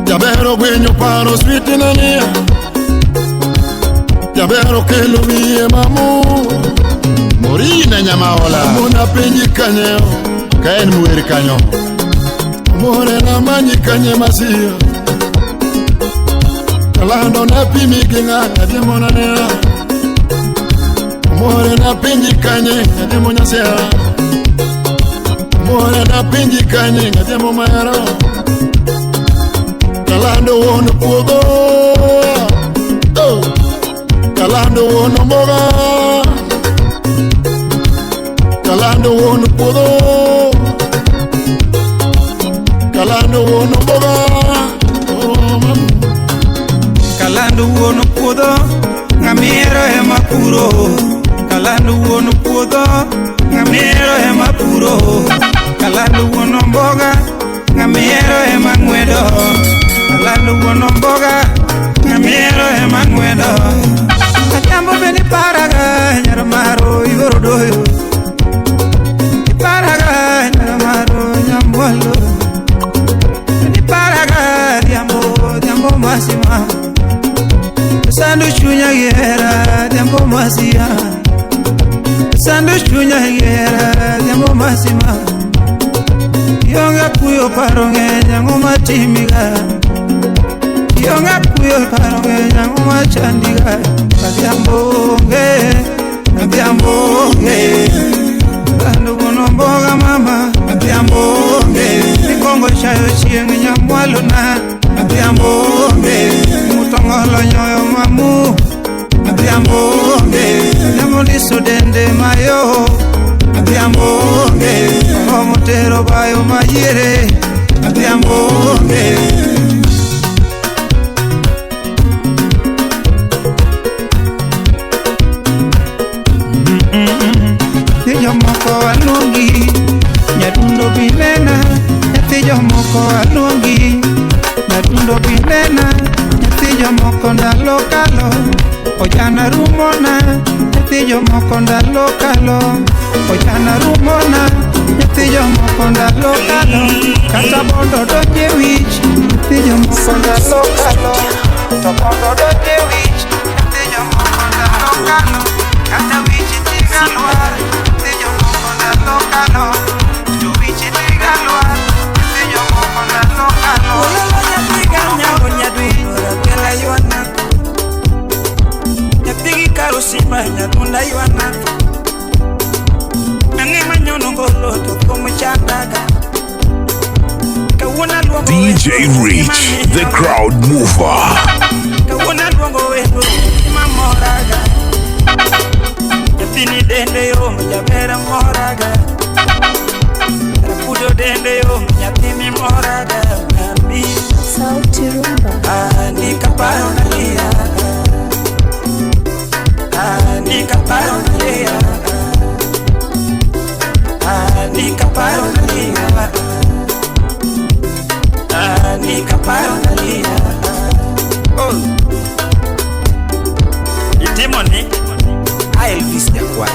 Speaker 7: Jabero gwenyo paro sweetinania. Jabero kelo wiye mamu.
Speaker 8: Morina Nyamaola.
Speaker 7: Mona penji kanye.
Speaker 8: Ka en muer kanyo.
Speaker 7: Umore na manyi kanye masio. Kalando na pimi gi ng'a adhiambo na nera. Umore na penji kanye adhiambo nyasera. Umore na penji kanye adhiambo mahero. Kalando wuon puodho. Oh. Kalando wuon omboga. Kalando wuon puodho. Kalando wuon omboga. Oh, mama.
Speaker 4: Kalando wuon puodho. Ng'amiero ema puro. Kalando wuon puodho. Ng'amiero ema puro. Kalando wuon omboga. Ng'amiero ema ng'wedo. Kalando wuon omboga. Ng'amiero ema ng'wedo. Adhiambo bende iparaga nyar maro yuoro doyo. Iparaga nyar maro nyamwalo. Iparaga adhiambo adhiambo masima. Sando chunya gi hera adhiambo masia. Sando chunya gi hera adhiambo masima. Ionge kuyo paro ng'eny ang'o matimiga. Ionge kuyo paro ng'eny ang'o machandiga. Adhiambo onge, adhiambo onge. Kalando wuon omboga mama, adhiambo onge. Mikongo chayo chieng' nyamwalo na, adhiambo onge. Mutongolo nyoyo mamu, adhiambo onge. Adhiambo ndiso dende mayo, adhiambo onge. Oromo tero bayo mayiere, adhiambo onge. Nyathi jomoko aluongi, nyadundo binena. Nyathi jomoko aluongi, nyadundo binena. Nyathi jomoko ndalo kalo, ojana rumona. Nyathi jomoko ndalo kalo, ojana rumona. Nyathi jomoko ndalo kalo, kata bondo donje wich. Nyathi jomoko ndalo kalo, to bondo donje wich. Nyathi jomoko ndalo kalo, kata wich tiga lwar. Nyathi jomoko ndalo kalo, to wich tiga lwar. Nyathi jomoko ndalo kalo.
Speaker 9: Nyathigi karusima nyadunda ywana. Ang'e manyono ngolo to thum chanda.
Speaker 1: DJ Rich, the crowd mover.
Speaker 4: Kawuono aluongo wendo ema moraga. Nyathini dende yom jaber moraga. Rapudo dende yom nyathini moraga. Mami
Speaker 6: Sauti Rumba.
Speaker 4: Andika paro nalia. Andika paro nalia. Andika paro nalia. Andika paro nalia. Oh. Itimo ni
Speaker 3: Elvis Nyakwaya.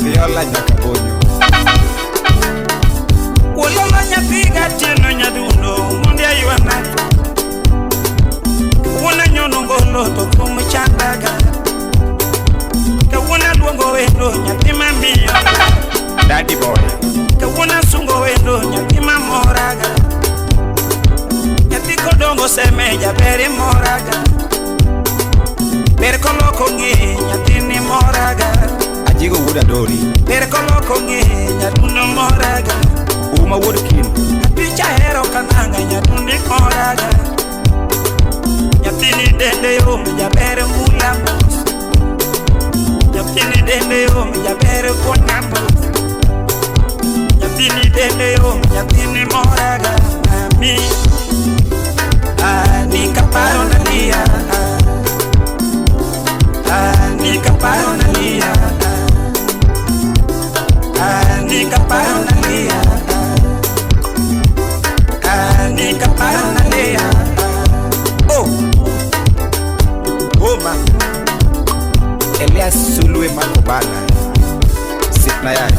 Speaker 3: Viola Nyakabonyo.
Speaker 4: Wololo nyathiga tieno nyadundo mondi aywana. Wuona nyono ngolo to thum chandaga. Kawuono aluongo wendo nyathi mamiyo.
Speaker 3: Daddy boy.
Speaker 4: Kawuono asungo wendo nyathi mamoraga. Nyathi kodongo seme jaber imoraga. Ber koloko ng'e nyathini moraga.
Speaker 3: Ajigo wuod Adori.
Speaker 4: Ber koloko ng'e nyadundo moraga.
Speaker 3: Uma wuod Kino.
Speaker 4: Picha hero kananga nyadundi moraga. Nyathini dende yom jaber mula mos. Nyathini dende yom jaber kuona mos. Nyathini dende yom nyathini moraga. Mami Andika paro nalia. Andika paro nalia. Andika paro nalia. Andika paro nalia.
Speaker 3: Oh. Oma. Elias Sulwe Makobana. Sipna yai.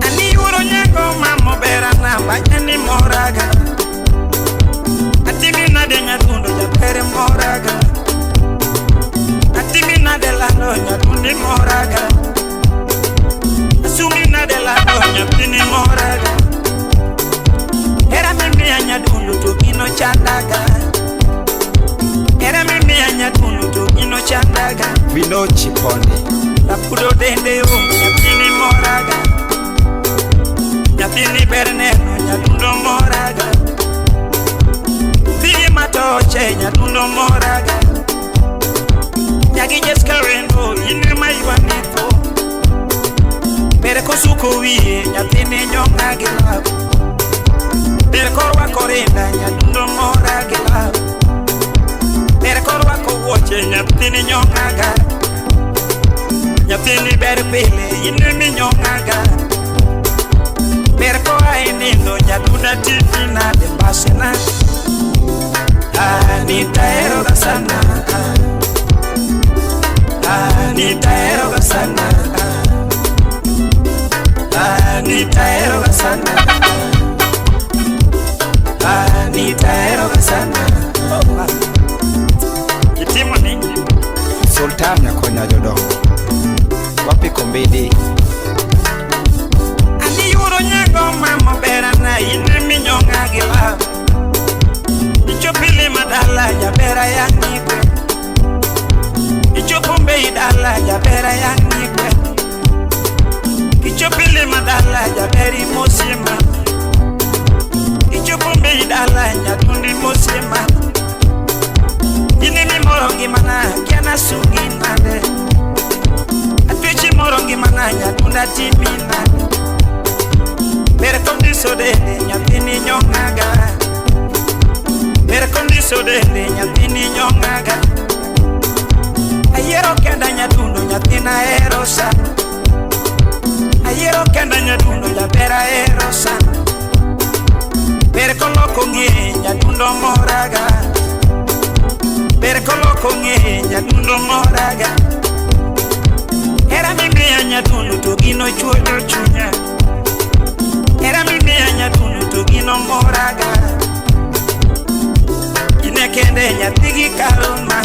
Speaker 4: Ani yuro nyango mamo bera namba nyani moraga. Atimi nade nyadundo japere moraga. Atimi nade lando nyadundi moraga. Asumi nade lando nyathini moraga. Era mimia nyadundo to gino chandaga. Era mimia nyadundo to gino chandaga.
Speaker 3: Vino Chiponde.
Speaker 4: Rapudo dende yo nyathini moraga. Nyathini ber neno nyadundo moraga. Dhie matoche nyadundo moraga. Nyagi Jessica wendo ine mayuanetho. Ber kosuko wiye nyathini nyong'a gi lab. Ber korwako rinda nyadundo mora gi lab. Ber korwako wuoche nyathini nyong'a ga. Nyathini ber pile ine minyong'a ga. Ber koa e nindo nyadunda timi nade mbasena. Anita eroga sana. Anita eroga sana. Anita eroga sana. Anita eroga sana. Itimo ni
Speaker 3: Sultan Nyakonya jodongo. Wapi Kombidi.
Speaker 4: Ani yuro nyango mamo berana ine minyonga gi lab. Ichopo madala jabera yang'ikwe. Ichopo mbei dala jabera yang'ikwe. Ichopo madala jaberi mosima. Ichopo mbei dala nyadundi mosima. Ine mimoro ngimana kiana sugi nade. Atwechi moro ngimana nyadunda timi nade. Ber kondiso dende nyathini nyong'aga. Ber kondiso dende nyathini nyong'aga. Ayiero kenda nyadundo nyathina ahero sana. Ayiero kenda nyadundo jaber ahero sana. Ber koloko ng'e nyadundo moraga. Ber koloko ng'e nyadundo moraga. Hera mimiya nyadundo to gino chuoyo chunya. Hera mimiya nyadundo to gino moraga. Ine kende nyathigi karoma.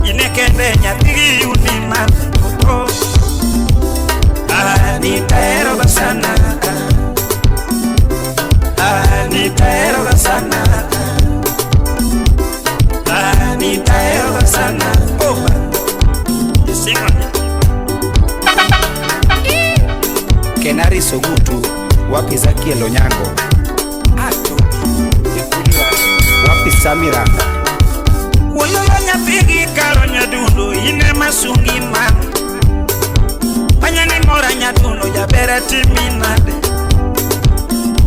Speaker 4: Ine kende nyathigi unima. Oh. Anita eroga sana. Anita eroga sana. Anita eroga sana. Oh. Sing on it.
Speaker 3: Kenari Sogutu. Wapi Ezekiel Onyango? Ato. Wapi Samiranga?
Speaker 9: Wuoyoyo nyathigi karo nyadundo ine masungi ma Manya ni mora nyadundo jaber atimi nade.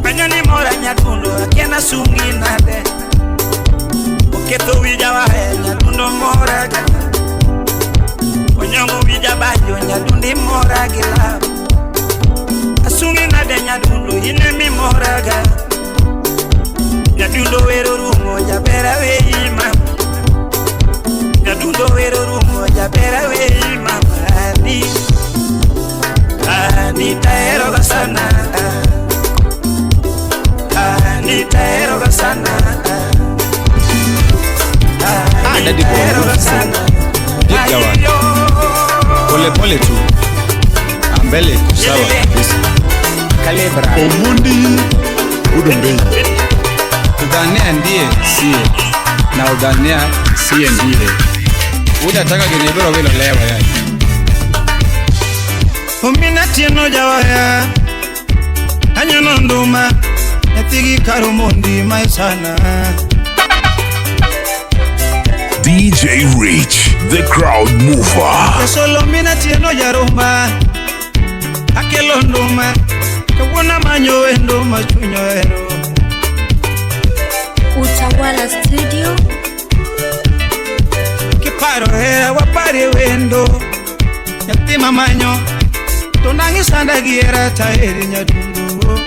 Speaker 9: Manya ni mora nyadundo akia nasungi nade. Oketho wija wae nyadundo mora ga. Onyongo wija bajo nyadundi mora gi lab. Asungi nade nyadundo ine mimora ga. Nyadundo wero rumo jaber aweyi mama. Nyadundo wero rumo jaber aweyi mama. Ani Anita sana. Anita sana.
Speaker 3: Ah, Daddy Boy. Big Jawa. Pole pole tu. Ambele sawa kabisa. Kalebra.
Speaker 8: Omundi Udombei.
Speaker 3: Udhania ndiye siye na udhania siye ndiye. Unataka kinibero vile lewa yani.
Speaker 4: Omina tieno jawaya anyono nduma nyathigi karo mondi maisana.
Speaker 1: DJ Rich, the crowd mover.
Speaker 4: Solo mina tieno jaruma akelo nduma kawuono manyo wendo machunyo hero.
Speaker 10: Utawala Studio.
Speaker 4: Kiparo hera wapare wendo nyathi mamanyo to nang'i sanda gi hera taheri nyadundo.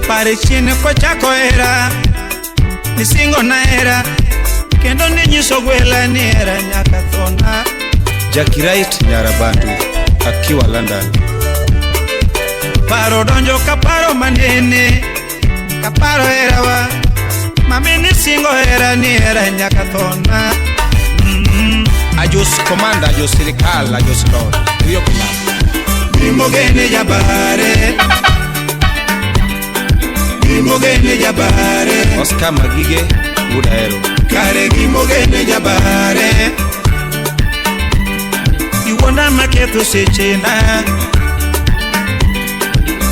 Speaker 4: Pare chien kochako hera nisingo na hera kendo ninyiso gwela ni hera nyaka thona.
Speaker 3: Jackie Wright Nyarabandu akiwa London.
Speaker 4: Paro donjo kaparo manene kaparo herawa mami nisingo hera ni hera nyaka thona.
Speaker 3: Ajos commander, ajos sirikal, ajos lord. Rio kuma.
Speaker 4: Gimogene jabare. Gimogene jabare.
Speaker 3: Oscar Magige Udaero.
Speaker 4: Kare gimogene jabare. Iwonda maketho sechena.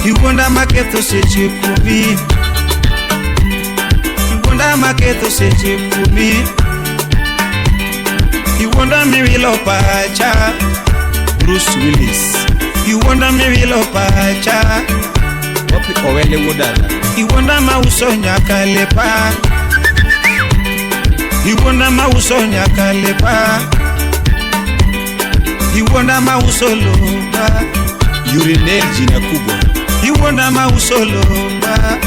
Speaker 4: Iwonda maketho seche kuomi. Iwonda maketho seche kuomi. Iwonda miwilo pacha.
Speaker 3: Bruce Willis.
Speaker 4: Iwonda miwilo pacha.
Speaker 3: Wapi Owele Wodala.
Speaker 4: Iwonda mauso nyaka lepa. Iwonda mauso nyaka lepa. Iwonda mauso loba.
Speaker 3: Urinel jina kubwa.
Speaker 4: Iwonda mauso loba.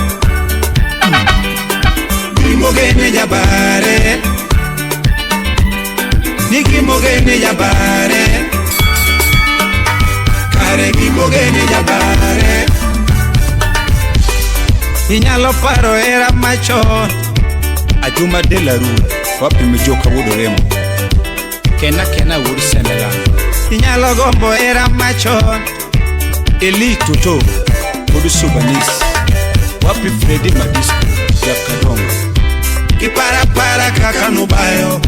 Speaker 4: Gimogene jabare. Nigimogene jabare. Kare gimogene jabare. Inyalo paro hera machon.
Speaker 3: Ajuma Delaru. Wapi Mijoka Wodoremo. Kena Kena Wuod Senegal.
Speaker 4: Inyalo gombo hera machon.
Speaker 3: Eli Toto Wuod Subanis. Wapi Freddy Madisco Jakadongo.
Speaker 4: Kiparapara kaka nubayo.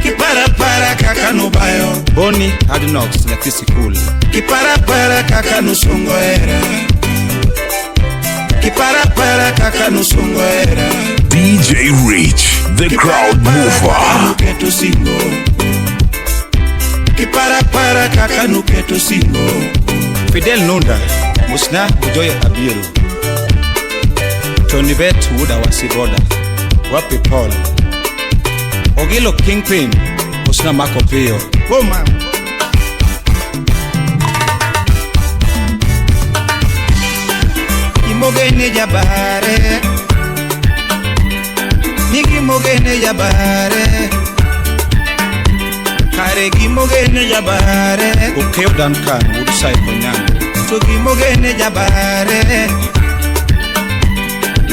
Speaker 4: Kiparapara kaka nubayo.
Speaker 3: Boni Hardknocks nyathi sikul.
Speaker 4: Kiparapara kaka nusungo hera. Kiparapara kaka nusungo hera.
Speaker 1: DJ Rich, the crowd mover.
Speaker 4: Nuketo singo. Kiparapara kaka nuketo singo.
Speaker 3: Fidel Nunda Musna Ujoy Abiero. Tony Bet Wuda Wasiboda. Wapi Paul. Ogilo Kingpin Musna Mako Pio.
Speaker 4: Boma. Gimogene jabare. Nigimogene jabare. Kare gimogene jabare.
Speaker 3: Okeo Duncan Wuod Sai Konyango.
Speaker 4: To gimogene jabare.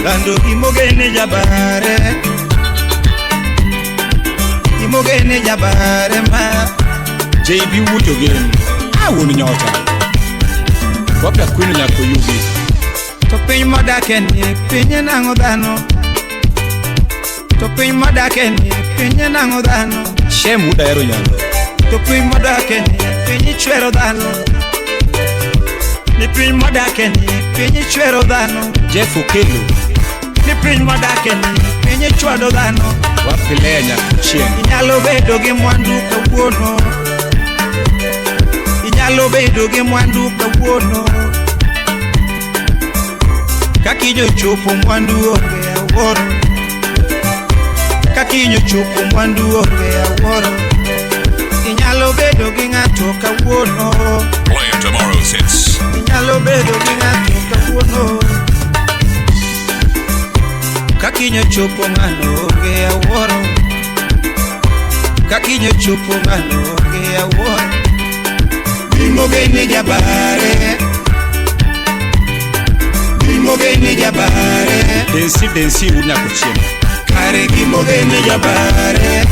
Speaker 4: Lando gimogene jabare. Gimogene jabare ma.
Speaker 3: JB Wuod Ogen. Awuon nyota. Wapi Akwino nyako yugi.
Speaker 4: To piny modake ni piny nang'o dhano. To piny modake ni piny nang'o dhano.
Speaker 3: Shem Wuod Ahero Nyando.
Speaker 4: To piny modake ni piny ichwero dhano. Ni piny modake ni piny ichwero dhano.
Speaker 3: Jeff Okello.
Speaker 4: Ni piny modake ni piny ichwado dhano.
Speaker 3: Wapilea Nyakuchieng.
Speaker 4: Inyalo bedo gi mwandu kawuono. Inyalo bedo gi mwandu kawuono. Kakinyo chopo mwandu onge awuoro. Kakinyo chopo mwandu onge awuoro. Inyalo bedo gi ng'ato kawuono.
Speaker 1: Play tomorrow's hits.
Speaker 4: Inyalo bedo gi ng'ato kawuono. Kakinyo chopo ng'ano onge awuoro. Kakinyo chopo ng'ano onge awuoro. Gimogeni jabare. Gimogeni jabare.
Speaker 3: Densi densi wuod Nyakuchieng.
Speaker 4: Kare gimogeni jabare.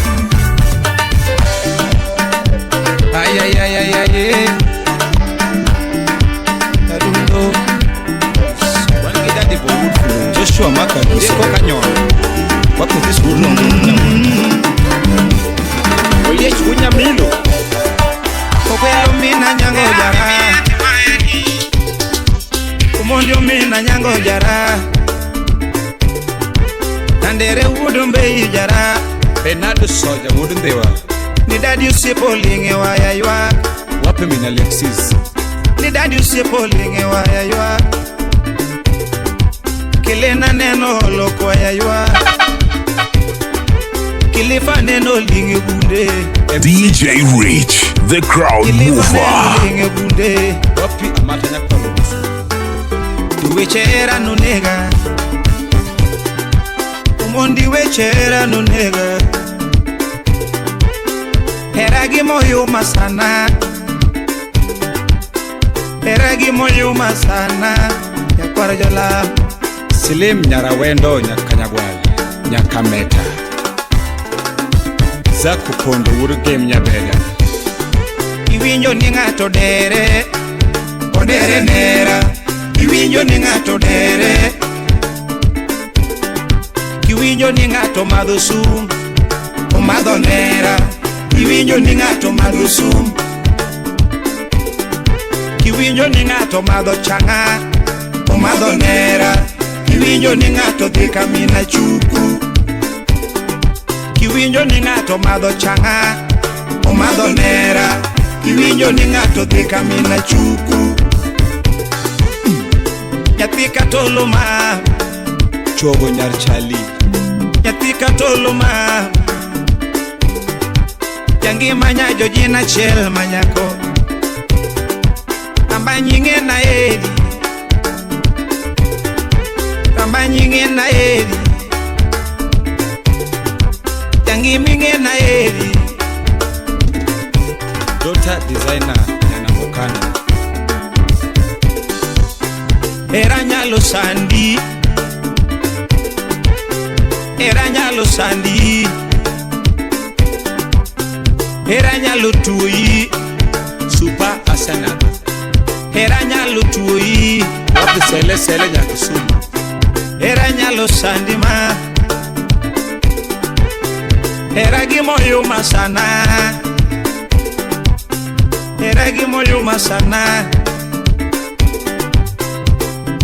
Speaker 3: Ay ay ay ay ay. Adundo. Wan gi Daddy Boy wuod Fulo. Joshua Maka Rieko Kanyono. Wakothis wuod Nondo wuod Nyamwanda. Oliech wuod Nyamilo.
Speaker 4: Okwelo mina nyango jara. Omondi mina nyango jara. Nandere wuod Mbei jara.
Speaker 3: Bernardo Soja wuod Ndhiwa.
Speaker 4: Ni dadi osiepo ling'e waya ywak.
Speaker 3: Wape min Alexis.
Speaker 4: Ni dadi osiepo ling'e waya ywak. Kilena neno oloko waya ywak. Kilifa neno ling'e bunde.
Speaker 1: DJ Rich, the crowd
Speaker 4: Kilifa neno
Speaker 1: mover.
Speaker 4: ling'e bunde.
Speaker 3: Wapi Amata Nyakwaro.
Speaker 4: To weche hera nonega. Omondi weche hera nonega. Hera gi moyuma sana. Hera gi moyuma sana. Nyakwar jolam.
Speaker 3: Silim Nyarawendo Nyakanyagwal. Nyakameta. Zaku Pondo wuod Gem Nyabeda.
Speaker 4: Iwinjo ni ng'ato dere. Odere nera. Iwinjo ni ng'ato dere. Kiwinjo ni ng'ato madho sum. Omadho nera. Iwinjo ni ng'ato madho sum. Kiwinjo ni ng'ato madho chang'a. Omadho nera. Iwinjo ni ng'ato dhi kamina chuku. Kiwinjo ni ng'ato madho chang'a. Omadho nera. Iwinjo ni ng'ato dhi kamina chuku. Nyathi katolo ma.
Speaker 3: Chogo nyar Chali.
Speaker 4: Nyathi katolo ma. Jangima nyajo jin achiel manyako. Amba nyinge na edi. Amba nyinge na edi. Jangima ing'e na edi.
Speaker 3: Dota designer Nyanamokano.
Speaker 4: Hera nyalo sandi. Hera nyalo sandi. Hera nyalo tuoyi.
Speaker 3: Super Arsenal.
Speaker 4: Hera nyalo tuoyi.
Speaker 3: Wapi Sele Sele Nyakisumu.
Speaker 4: Hera nyalo sandi ma. Hera gi moyuma sana. Hera gi moyuma sana.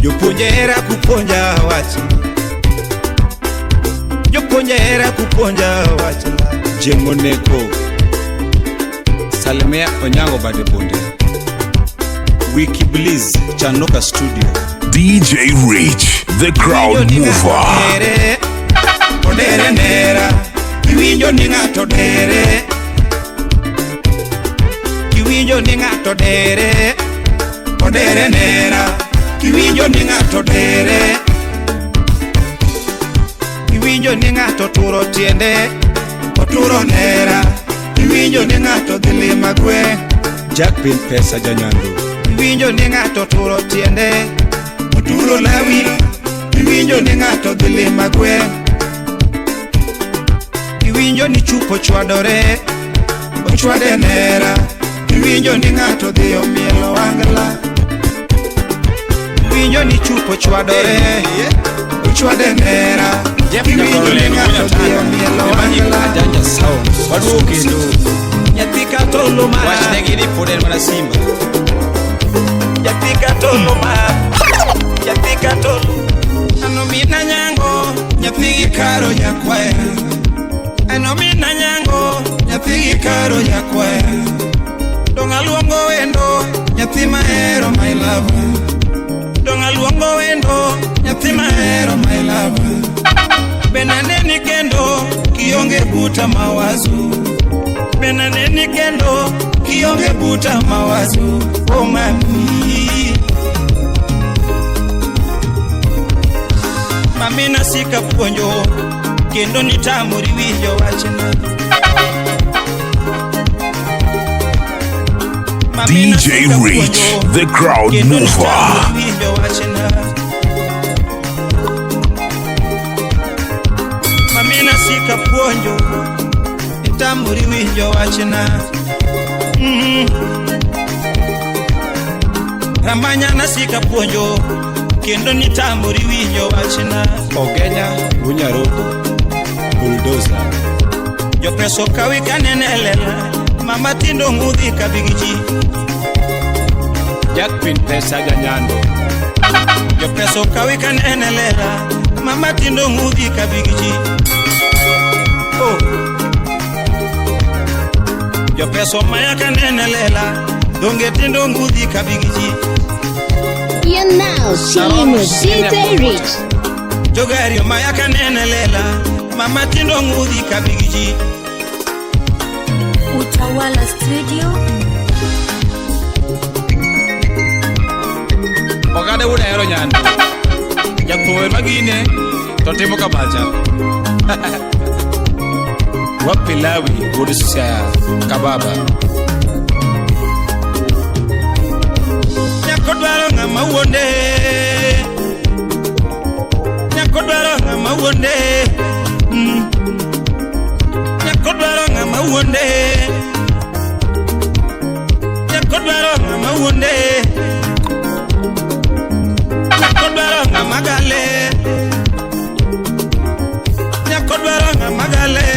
Speaker 4: Jopuonje hera kupuonja wach. Jopuonje hera kupuonja wach.
Speaker 3: Jemoneko. Salimia Onyango Bade Bonde. Wiki Bliss Chanoka Studio.
Speaker 1: DJ Rich, the crowd mover.
Speaker 4: Dere, odere nera. Iwinjo ni ng'ato dere. Kiwinjo ni ng'ato dere. Odere nera. Kiwinjo ni ng'ato dere. Iwinjo ni ng'ato turo tiende. Oturo nera. Iwinjo ni ng'ato dhi lima gwe.
Speaker 3: Jack Bin Pesa Janyando.
Speaker 4: Iwinjo ni ng'ato turo tiende. Oturo lawi. Iwinjo ni ng'ato dhi lima gwe. Iwinjo ni chupo chwadore. Ochwade nera. Iwinjo ni ng'ato dhi omielo wangla. Iwinjo ni chupo chwadore. Ochwade nera. Iwinjo ni ng'ato dhi omielo wangla.
Speaker 3: Ajanja Sound. Waduogo kendo.
Speaker 4: Nyathi katolo tolo ma.
Speaker 3: Wachnegi ni pod en mana simba.
Speaker 4: Nyathi katolo ma. Nyathi katolo. Ano mina nyango, nyathi gi karo nyakwaya. Ano mina nyango, nyathi gi karo nyakwaya. Dong aluongo wendo, nyathi mahero my lover. Dong aluongo wendo, nyathi mahero my lover. Benaneni kendo, kionge buta mawazo. Benaneni kendo, kionge buta mawazo. Oh mami. Mami nasika puonjo, kendo nitamori winjo wachna. Mami
Speaker 1: DJ
Speaker 4: nasika
Speaker 1: Rich,
Speaker 4: puonjo,
Speaker 1: the crowd
Speaker 4: kendo
Speaker 1: mover.
Speaker 4: nitamori winjo wachna. Mami nasika puonjo, nitamori winjo wachna. Ramanya nasika puonjo, kendo nitamori winjo wachna.
Speaker 3: Ogenya Unyaroto Bulldozer.
Speaker 4: Jopeso kawi kanene lela, mama tindo ng'udhi kabigiji.
Speaker 3: Jack Pin Pesa Janyando.
Speaker 4: Jopeso kawi kanene lela, mama tindo ng'udhi kabigiji. Oh. Jopeso maya kanene lela, donge tindo ng'udhi kabigiji.
Speaker 6: You're now chilling with DJ Rich.
Speaker 4: Jogari maya kanene lela, mama tindo ng'udhi kabigiji.
Speaker 10: Utawala Studio.
Speaker 3: Ogada wuod ahero nyando. Jathum magine to timo kamacha. Wapilawi wuod Siaya kababa.
Speaker 4: Nyako dwaro ng'ama wuonde. Nyako dwaro ng'ama wuonde. Nyako dwaro ng'ama wuonde. Nyako dwaro ng'ama wuonde. Nyako dwaro ng'ama gale. Nyako dwaro ng'ama gale.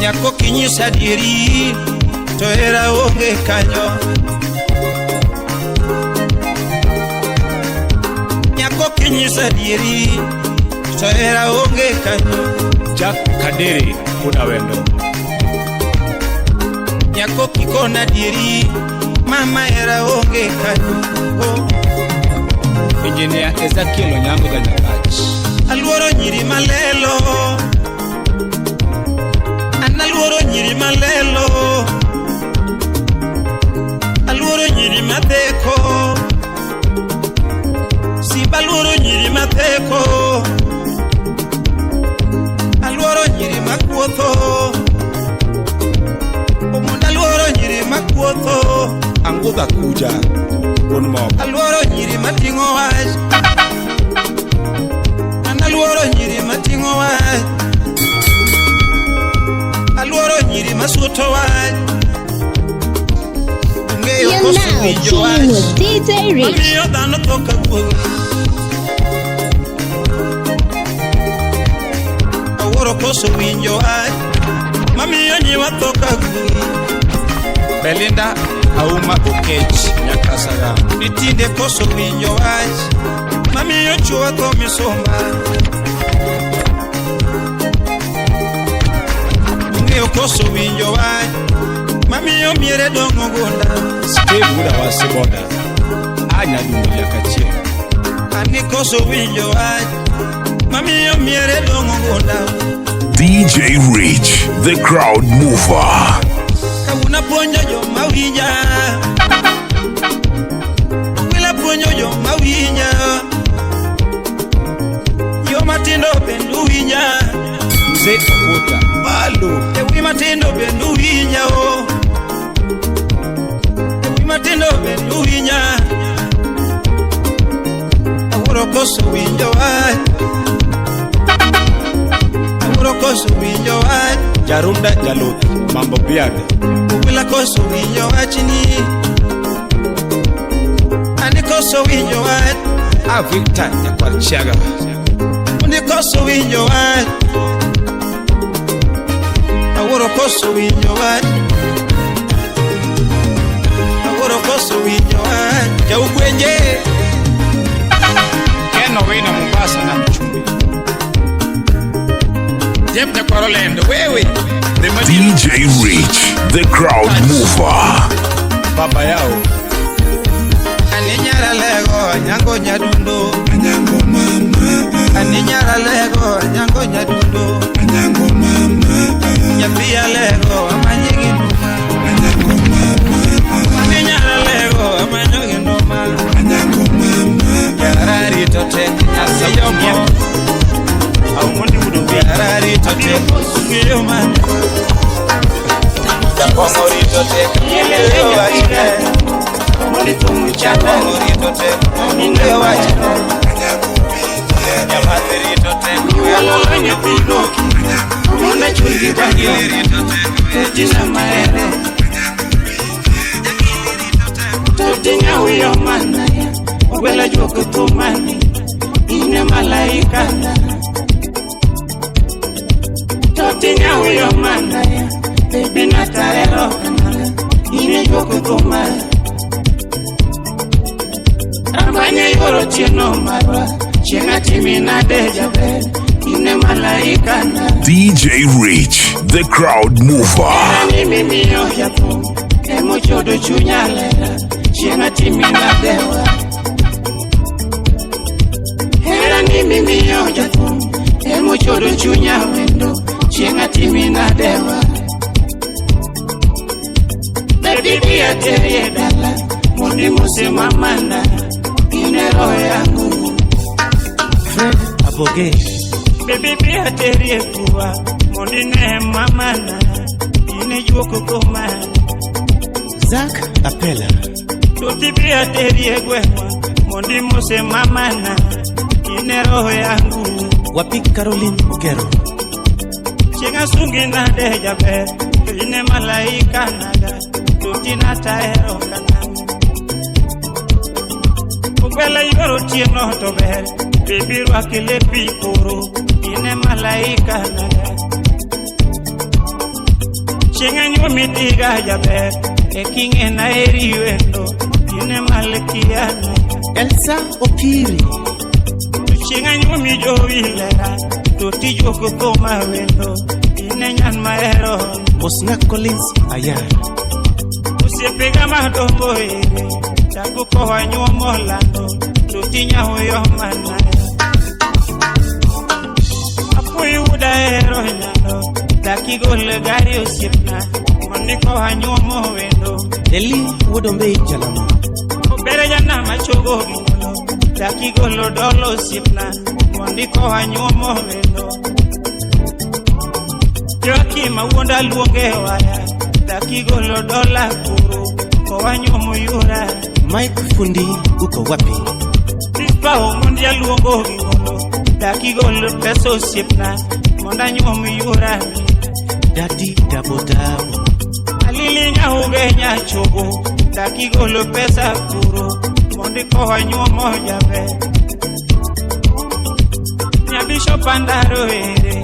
Speaker 4: Nyako kinyisa adieri to hera onge kanyo. Nyako kinyisa adieri to hera onge kanyo.
Speaker 3: Jack Kadere wuod Awendo.
Speaker 4: Nyako kikona adieri mama hera onge kanyo. Oh.
Speaker 3: Engineer Ezekiel Onyango Janyakach.
Speaker 4: Aluoro nyiri malelo. An aluoro nyiri malelo. Aluoro nyiri madheko. Simba aluoro nyiri madheko. Aluoro nyiri makuotho. Omondo aluoro nyiri makuotho.
Speaker 3: Angudha kuja wuon mogo.
Speaker 4: Aluoro nyiri mating'o wach. An aluoro nyiri mating'o wach. Aluoro nyiri masuto wach. Ong'eyo
Speaker 6: You're
Speaker 4: koso
Speaker 6: now
Speaker 4: winjo
Speaker 6: chilling
Speaker 4: wach.
Speaker 6: with DJ Rich.
Speaker 4: Mamiyo dhano tho ka guogi. Awuoro koso winjo wach. Mamiyo nyiwa tho ka guogi.
Speaker 3: Belinda Auma Okech Nyakasaga.
Speaker 4: Nitinde koso winjo wach. Mamiyo chuo tho misumba. Ong'eyo koso winjo wach. Mamiyo miere dong'o gunda.
Speaker 3: Steve wuod Awasi Boda. A nyadundo nyaka chieng'.
Speaker 4: Ani koso winjo wach. Mamiyo miere dong'o gunda.
Speaker 1: DJ Rich, the crowd mover.
Speaker 4: Kawuono apuonjo joma winja. Wila puonjo joma winja. Joma tindo bende winja.
Speaker 3: Mzee Okuta. Malo.
Speaker 4: Ewi matindo bende winja o. Ewi matindo bende winja. Awuoro koso winjo wach. Awuoro koso winjo wach.
Speaker 3: Jarunda Jaluth Mambo Biade.
Speaker 4: Wila koso winjo wachni. Ani koso winjo wach.
Speaker 3: A Victor Nyakwar Chiaga.
Speaker 4: Ani koso winjo wach. Awuoro koso winjo wach. Awuoro koso winjo wach. Jaugwenje.
Speaker 3: Ken Owino Mombasa na Mchumbi. Jem Nyakwaro Lendo wewe. The
Speaker 1: DJ Rich, the crowd mover.
Speaker 3: Baba yao.
Speaker 4: Aninyara lego anyango nyadundo. Anyango mama. Aninyara lego anyango nyadundo. Anyango mama. Nyathi alego amanyi gi nduma. Anyango mama. Aninyara lego amanyo gi nduma. Anyango mama. Yara rito tek aseyomo.
Speaker 9: Omondi wuod Ombei.
Speaker 4: Yara rito tek ng'iyo man. Jakongo rito tek ng'iyo wachne. Omondi thum chanda. Jakongo rito tek ng'iyo wachne. Jamath rito tek
Speaker 9: Nyuolo nyathi loki. Omona chuny
Speaker 4: Jagili rito tek
Speaker 9: Jina maere. Totinga huyo mana. Ogwela juoko thumani. Ine malaika na. Totinga huyo mana. Baby natarero kana. Ine juoko thumani. Amanya yoro chieno marwa. Chieng' atimi nade jaber. Ine malaika na.
Speaker 1: DJ Rich, the crowd mover.
Speaker 9: Ni mimiyo jathum emochodo chunya lera chieng' atimi nadewa. Hera ni mimiyo jathum emochodo chunya wendo chieng' atimi nadewa. Baby bi ateri e dala mondo imose mamana ine roho yangu.
Speaker 11: Fred Aboge.
Speaker 9: Baby bi ateri e pua mondo ine mamana ine juoko koma.
Speaker 11: Zak Apela.
Speaker 9: Tuti bi ateri e gweng'wa mondo imose mamana ine roho yangu.
Speaker 11: Wapi Caroline Ogero.
Speaker 9: Chieng' asungi nade jaber to ine malaika naga tuti nataero kana. Ogwela yuoro otieno to ber baby rwaki lepi koro ine malaika naga. Chieng' anyuomi diga jaber e king'ena eri wendo ine malkia naga.
Speaker 11: Elsa Opiri.
Speaker 9: Chieng' anyuomi jowi lera to tijuoko thuma wendo ine nyan mahero.
Speaker 11: Mosna Collins Ayar.
Speaker 9: Osiepega madongo ere chako kowa nyuomo lando to tinyahuyo mana. Apuoyo wuoda ahero nyando dak igol gari osiepna mondi kowa nyuomo wendo.
Speaker 11: Eli wuod Ombei Jalamo.
Speaker 9: Obere janam achogo gi ngolo dak igolo dolo osiepna mondi kowa nyuomo wendo. Joakim awuonda luonge waya dak igolo dola kuro kowa nyuomo yura.
Speaker 11: Mike Fundi uko wapi?
Speaker 9: Rispa Omondi aluongo gi ngolo dak igolo pesa osiepna mondo anyuom yura.
Speaker 11: Dadi Dabo Dabo.
Speaker 9: Alili nyauge nyachogo dak igolo pesa kuro mondo kowa nyuomo jaber. Nyabisho Pandaro ere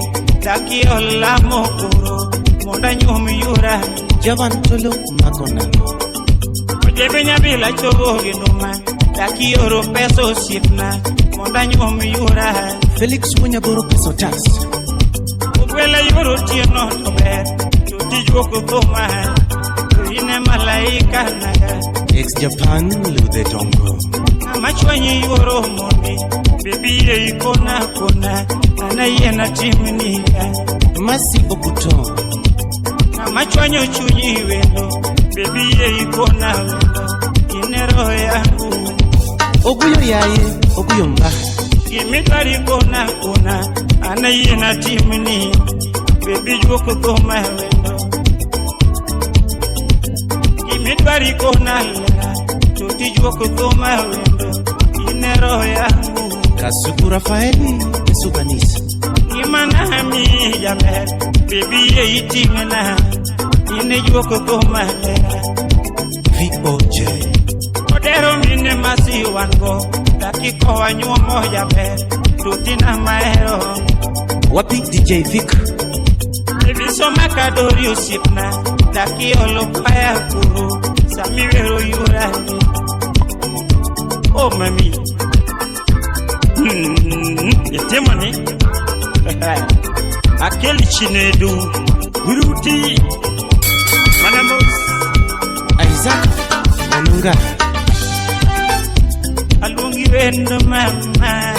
Speaker 9: dak iolamo kuro mondo anyuom yura.
Speaker 11: Javan Tolo Makonano.
Speaker 9: Ojebe nyabila chogo gi nduma dak ioro pesa osiepna mondo anyuom yura.
Speaker 11: Felix Wuonyagoro pesa otas.
Speaker 9: Ogwela yuoro otieno to ber to tijuoko thuma to ine malaika naga.
Speaker 11: Ex Japan Ludhe Dongo.
Speaker 9: Ng'ama chwanyi yuoro mondi baby yie ikona kona an ayie natimniga.
Speaker 11: Masi Obuto.
Speaker 9: Ng'ama chwanyo chunyi wendo baby yie ikona wendo ine roho yangu.
Speaker 11: Oguyo yaye Oguyo mba.
Speaker 9: Gimidwaro ikona kona an ayie natimni baby juoko thuma wendo. Gimidwaro ikona lera to tijuoko thuma wendo ine roho yangu.
Speaker 11: Kasuku Rafaeli Subanis.
Speaker 9: Ngimana mi jaber baby yie iting'na ine juoko thuma lera.
Speaker 11: VOJ.
Speaker 9: Odero mine masi wan go dak ikowa nyuomo jaber tutina mahero.
Speaker 11: Wapi DJ Vic.
Speaker 9: Baby Koso makadori osiepna, dakiolo paya kuro, samiwero yurani. Oh mami, itimoni? Akeli Chinedu, Wiruti, Manamos.
Speaker 11: Isaac Manunga.
Speaker 9: Alungi wendo mama,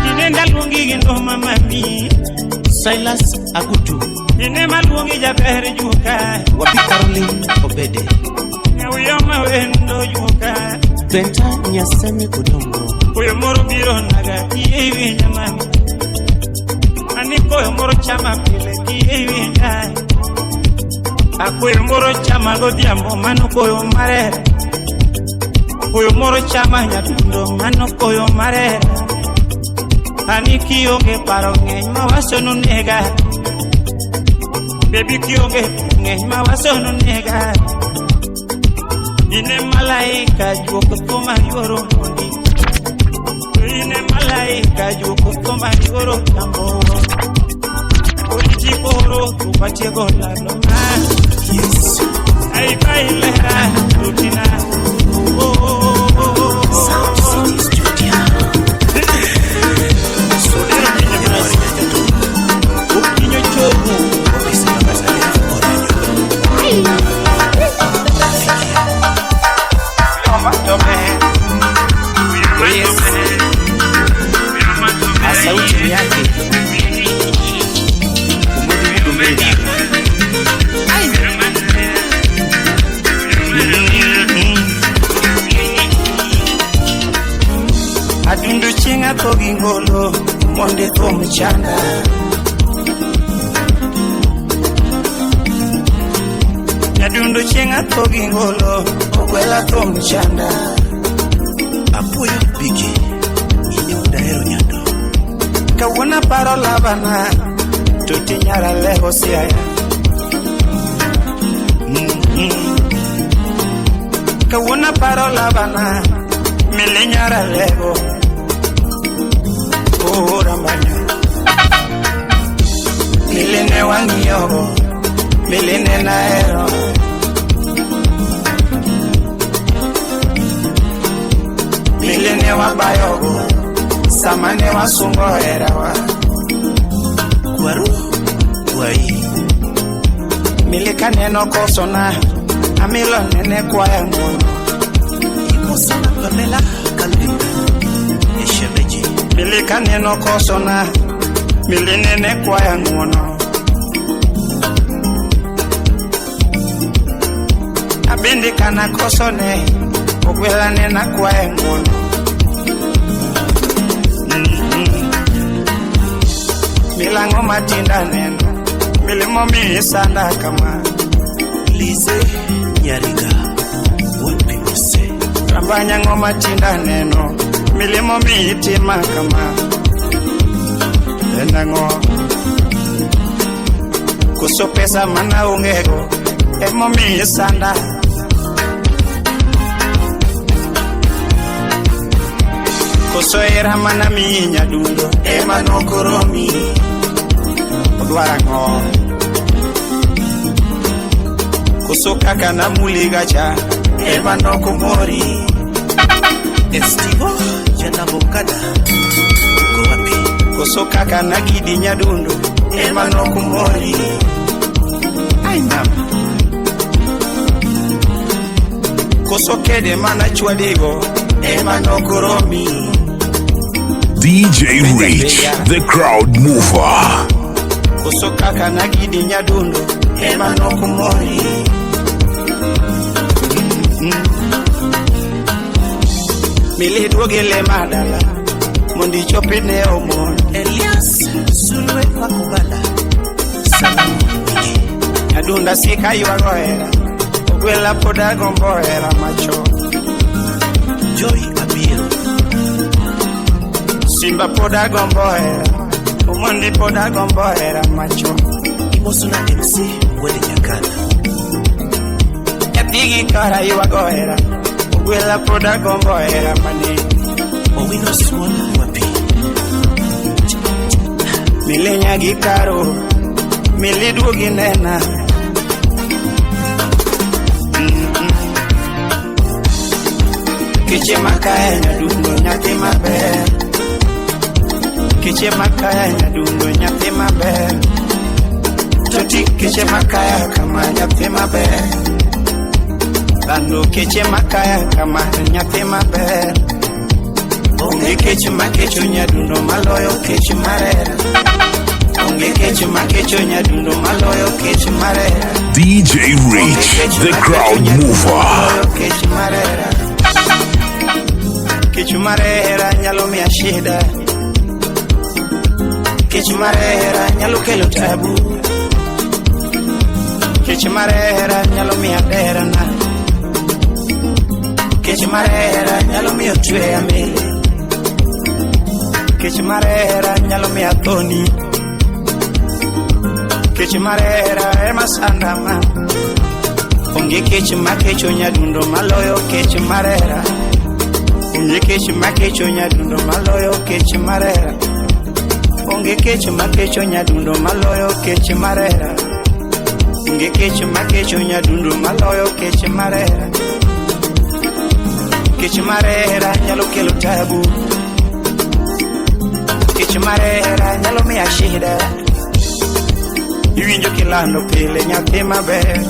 Speaker 9: Tinenda alungi gendo mama mi.
Speaker 11: Silas Agutu.
Speaker 9: Ine malungi jaber juka.
Speaker 11: Wapi Caroline Obede.
Speaker 9: Nyawiyoma wendo juka.
Speaker 11: Benta Nyasemi Kudongo.
Speaker 9: Koyo moro biro naga kiye winya mami. Ani koyo moro chama pile kiye winya. Akoyo moro chama godhiambo mano koyo mare. Koyo moro chama nyadundo mano koyo mare. Ani kionge paro ng'eny mawaso nega. Baby kionge ng'eny mawaso nega. Ine malaika juoko thuma yuoro mondi. Ine malaika juoko thuma yuoro tambo. Oriti koro thuma tiego lalo ma.
Speaker 11: Yes.
Speaker 9: Ai bailera rutina. Oh oh oh oh.
Speaker 2: Sound City Studio.
Speaker 11: Sauti yake
Speaker 9: Adundu chinga togi ngolo monde to mchanda. Adundu chinga togi ngolo ogwela to mchanda.
Speaker 11: Apuoyo bigi ine udahero nyando.
Speaker 9: Kawuono paro lavana to tinyara lego siaya. Kawuono paro lavana milinyara lego. Oh ramanya. Miline wang'iyogo, miline nahero. Miline wabayogo, samane wasungo herawa.
Speaker 11: Kwaru kwai.
Speaker 9: Mili kaneno kosona, amilo nene kwaya ng'uono.
Speaker 11: Ikosana Pamela Calvin Eshemeji.
Speaker 9: Mili kaneno kosona, mili nene kwaya ng'uono. Abende kana kosone, ogwela nena kwaya ng'uono. Milango matinda neno, milimo mi sanda kama.
Speaker 11: Lize Nyariga wapi mose.
Speaker 9: Rambanya ngoma tinda neno, milimo mi itima kama. Enang'o koso pesa mana ongego, emomiyo isanda. Koso hera mana miyi nyadundo, ema nokoromi. Odwaro ang'o? Koso kaka namuli gacha, ema nokomori.
Speaker 11: Estivo Janabokada uko wapi?
Speaker 9: Koso kaka nagidi nyadundo, ema nokomori. Ai mama. Koso kede mana chwadigo, ema nokoromi.
Speaker 1: DJ Rich, the crowd mover.
Speaker 9: Koso kaka nagidi nyadundo, ema nokomori. Mili duogele madala, mondi chopine omon.
Speaker 11: Elias Sulwe Makubala, salamu nyingi.
Speaker 9: Nyadunda sika ywago hera, ogwela pod agombo hera macho.
Speaker 11: Joy Abiero,
Speaker 9: Simba pod agombo hera, Omondi pod agombo hera macho.
Speaker 11: Imosuna MC Wede Nyakana.
Speaker 9: Nyathigi kara ywago hera, ogwela pod agombo hera mane.
Speaker 11: Owino Small wapi?
Speaker 9: Milenya gi karo,
Speaker 4: Miliduogi nena. Kiche makaya nyadundo nyathi maber. Kiche makaya nyadundo nyathi maber. Toti kiche makaya kama nyathi maber. Lando kiche makaya kama nyathi maber. Onge kech makecho nyadundo maloyo kech marera. Onge kech makecho nyadundo maloyo kech marera.
Speaker 1: DJ Rich, the crowd mover.
Speaker 4: Kech marera. Kech marera nyalo miya shida. Kech marera nyalo kelo tabu. Kech marera nyalo miya derana. Kech marera nyalo miyo tweya mele. Kech marera nyalo miya thoni. Kech marera ema sandama. Onge kech makecho nyadundo maloyo kech marera. Onge kech makecho nyadundo maloyo kech marera. Onge kech makecho nyadundo maloyo kech marera. Onge kech makecho nyadundo maloyo kech marera. Kech marera nyalo kelo tabu. Kech marera nyalo miya shida. Iwinjo kilando pile nyathi maber.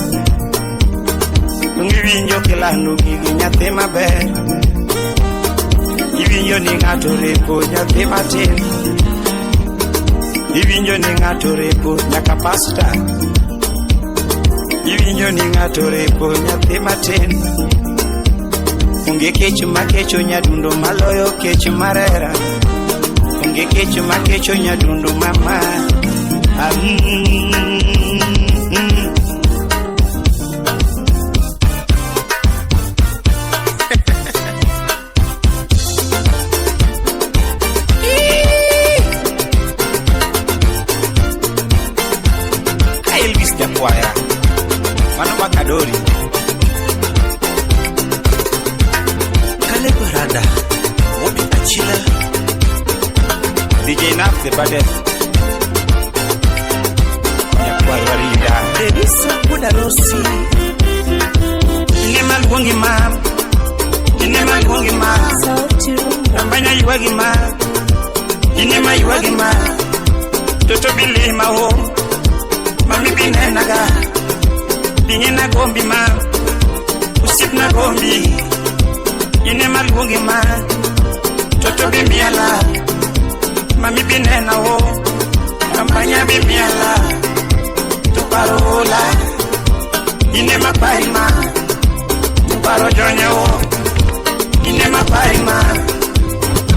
Speaker 4: Iwinjo kilando gigi nyathi maber. Iwinjo ni ng'ato repo nyathi matin. Iwinjo ni ng'ato repo nyaka pasta. Iwinjo ni ng'ato repo nyathi matin. Onge kech makecho nyadundo maloyo kech marera. Onge kech makecho nyadundo mama.
Speaker 3: Elvis Jakwaya mano Makadori.
Speaker 11: Caleb Rada Wobi Achila.
Speaker 3: DJ Naf the baddest. Nyakwar Warida.
Speaker 11: Denisa Budarosi.
Speaker 4: Ine maluongi ma. Ine maluongi ma. Ambanya yuagi ma. Ine mayuagi ma. Toto bilima ho. Mami binenaga. Bingena gombi ma. Usip na gombi. Ine maluongi ma. Toto bimiala. Mami binena ho. Ambanya bimiala. Tuparola. Ine maparima. Tuparo jonya ho. Ine maparima.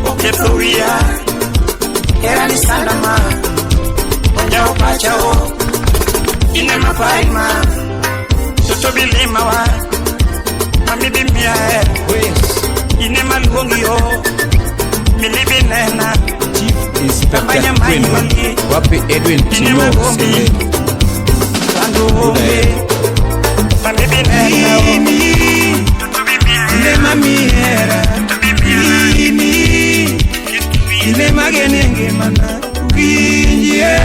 Speaker 4: Oketho wiya. Hera ni sandama. Onjao pacha ho. Ine maparima. Toto bilima wa. Mami bimia e. Ine maluongi ho. Mili binena.
Speaker 3: Chief Inspector Kweno wapi Edwin Timo Sele.
Speaker 4: Ine mamiera. Ini. Ine magenenge mana. Winjie.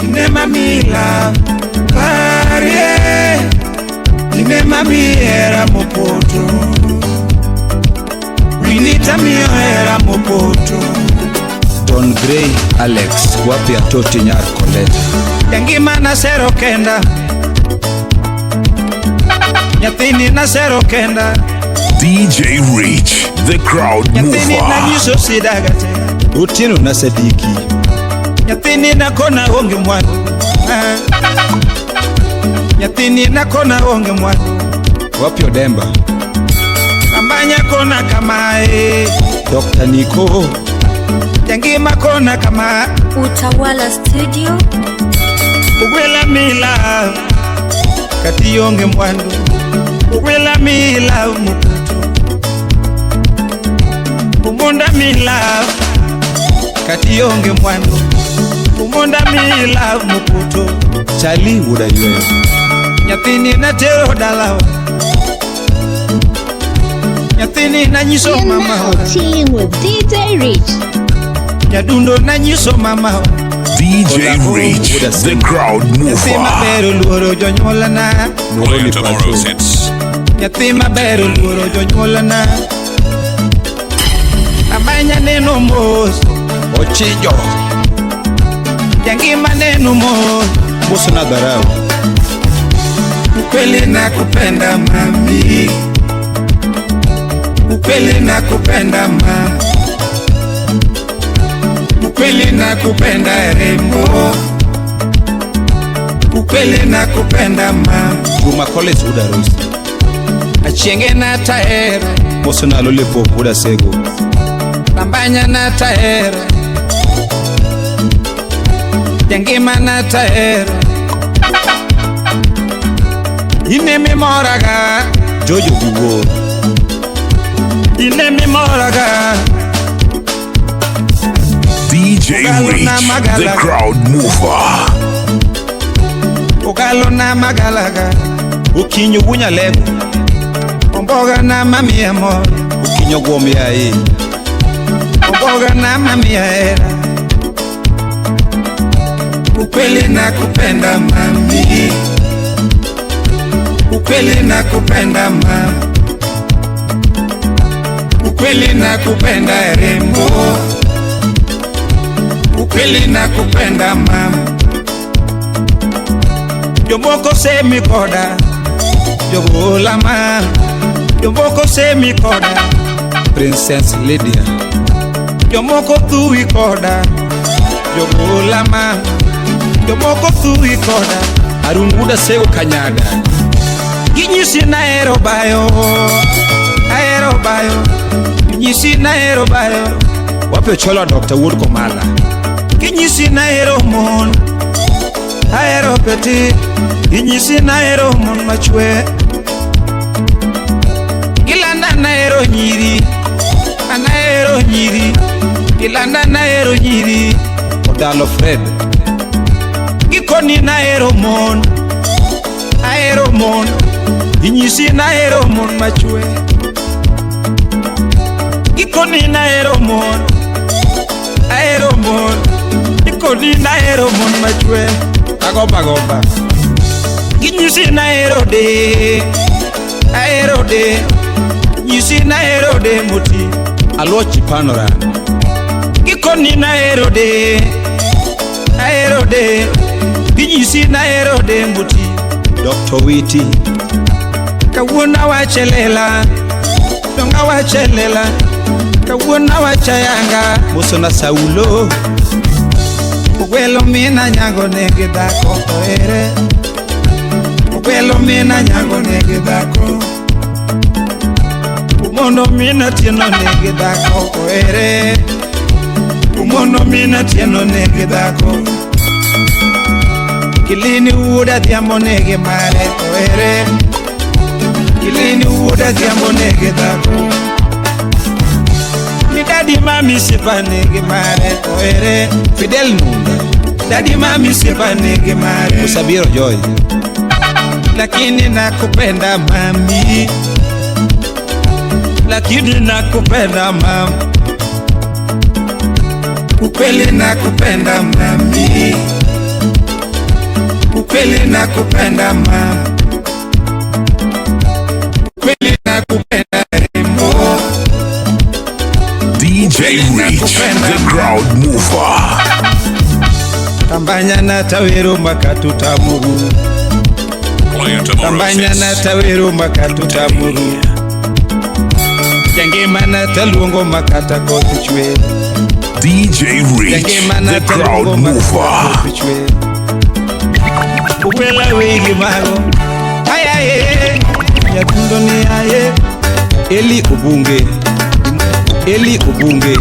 Speaker 4: Ine mamila. Parie. Ine mamiera mopoto. Winita miera mopoto.
Speaker 3: Don Gray Alex wapi Atoti Nyar College.
Speaker 4: Jangima nasero kenda. Nyathini nasero kenda.
Speaker 1: DJ Rich, the crowd
Speaker 4: Nyathini
Speaker 1: mover.
Speaker 4: nanyiso sidagate.
Speaker 3: Otieno na Sadiki.
Speaker 4: Nyathini nakona onge mwandu. Nyathini nakona onge mwandu.
Speaker 3: Wapi Odemba.
Speaker 4: Ambanya kona kamae.
Speaker 3: Dr. Nico.
Speaker 4: Jangima kona kama.
Speaker 10: Utawala Studio.
Speaker 4: Ugwela mila. Kati onge mwandu. Ugwela mila mukutu. Umonda mila. Kati onge mwandu. Umonda mila mukutu.
Speaker 3: Charlie Wudaywe.
Speaker 4: Nyathini natero dalawa. Nyathini nanyiso
Speaker 6: You're
Speaker 4: mama.
Speaker 6: now chilling with DJ Rich.
Speaker 4: Nyadundo nanyiso mama.
Speaker 1: DJ DJ Rich, the crowd
Speaker 4: Nyathi
Speaker 1: mover.
Speaker 4: maber oluoro jonyuolna.
Speaker 3: Nuroli pacho.
Speaker 4: Nyathi maber oluoro jonyuolna. Amanya neno mos.
Speaker 3: Ochijo.
Speaker 4: Jangima neno mos.
Speaker 3: Muso na dharau.
Speaker 4: Ukweli nakupenda mami. Ukweli nakupenda ma. Ukweli nakupenda rembo. Ukweli nakupenda ma.
Speaker 3: Juma Collins wuod Arusi.
Speaker 4: Achienge na tahera.
Speaker 3: Muso na Lollipop wuod Asego.
Speaker 4: Lambanya na tahera. Jangima na tahera. Ine mimoraga.
Speaker 3: Jojo gi wuor.
Speaker 4: Ine mimoraga.
Speaker 1: DJ Rich, the crowd mover.
Speaker 4: Ogalo na magalaga.
Speaker 3: Okinyo wuo Nyalego.
Speaker 4: Omboga na mamiya mor.
Speaker 3: Okinyo guom yaye.
Speaker 4: Omboga na mamiya hera. Ukweli nakupenda mami. Ukweli nakupenda ma. Ukweli nakupenda rembo. Ukweli nakupenda mama. Jomoko semi koda. Jogola ma. Jomoko semi koda.
Speaker 3: Princess Lydia.
Speaker 4: Jomoko thuwi koda. Jogola ma. Jomoko thuwi koda.
Speaker 3: Arun wuod Asego Kanyaga.
Speaker 4: Ginyisi nahero bayo. Ahero bayo. Ginyisi nahero bayo.
Speaker 3: Wape Ochola Dr. wuod Komala.
Speaker 4: Ginyisi nahero mon. Ahero peti. Ginyisi nahero mon machwe. Gilanda nahero nyiri. Anahero nyiri. Gilanda nahero nyiri.
Speaker 3: Odalo Fred.
Speaker 4: Gikoni nahero mon. Ahero mon. Ginyisi nahero mon machwe. Gikoni nahero mon. Ahero mon. Gikoni nahero mon machwe.
Speaker 3: Agomba gomba.
Speaker 4: Ginyisi nahero de. Ahero de. Nyisi nahero de moti.
Speaker 3: Aluochi Panoran.
Speaker 4: Gikoni nahero de. Ahero de. Ginyisi nahero de moti.
Speaker 3: Dr. Witi.
Speaker 4: Kawuono awacho lela. Dong awacho lela. Kawuono awacho yanga.
Speaker 3: Muso na Saulo.
Speaker 4: Ogwelo mina nyango nigi dhako ohere. Ogwelo mina nyango nigi dhako. Umondo mina tieno nigi dhako ohere. Umondo mina tieno nigi dhako. Kilini wuod Adhiambo nigi mare ohere. Kilini wuod Adhiambo nigi dhako. Ni dadi mami sipa nigi mare ohere.
Speaker 3: Fidel Nunda.
Speaker 4: Dadi mami sipa nigi mare.
Speaker 3: Usabiero Joy.
Speaker 4: Lakini nakupenda mami. Lakini nakupenda mami. Ukweli nakupenda mami. Ukweli nakupenda mami. Ukweli nakupenda rembo.
Speaker 1: DJ Rich, the crowd mover.
Speaker 4: Tambanya na tawero makatuta muru. Tambanya na tawero makatuta muru. Jangima na taluongo makata koth chwe.
Speaker 1: DJ Rich,
Speaker 4: Jangima na
Speaker 1: the crowd
Speaker 4: taluongo makata
Speaker 1: mover.
Speaker 4: koth chwe. Ukwela wegi mago. Ayaye. Nyatundo ni aye.
Speaker 3: Eli Obunge. Eli Obunge.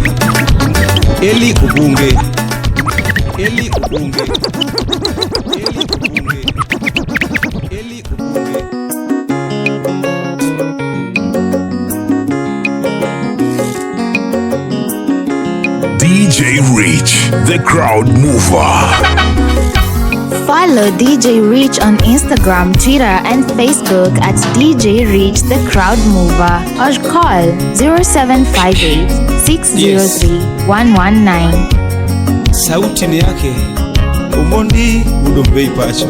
Speaker 3: Eli Obunge. Eli Obunge. Eli Obunge. Eli Obunge.
Speaker 1: DJ Rich, the crowd mover.
Speaker 6: Follow DJ Rich on Instagram, Twitter, and Facebook at DJ Rich the Crowd Mover or call 0758 603 119.
Speaker 3: Sauti ni yake. Omondi Wuod Ombei pacho.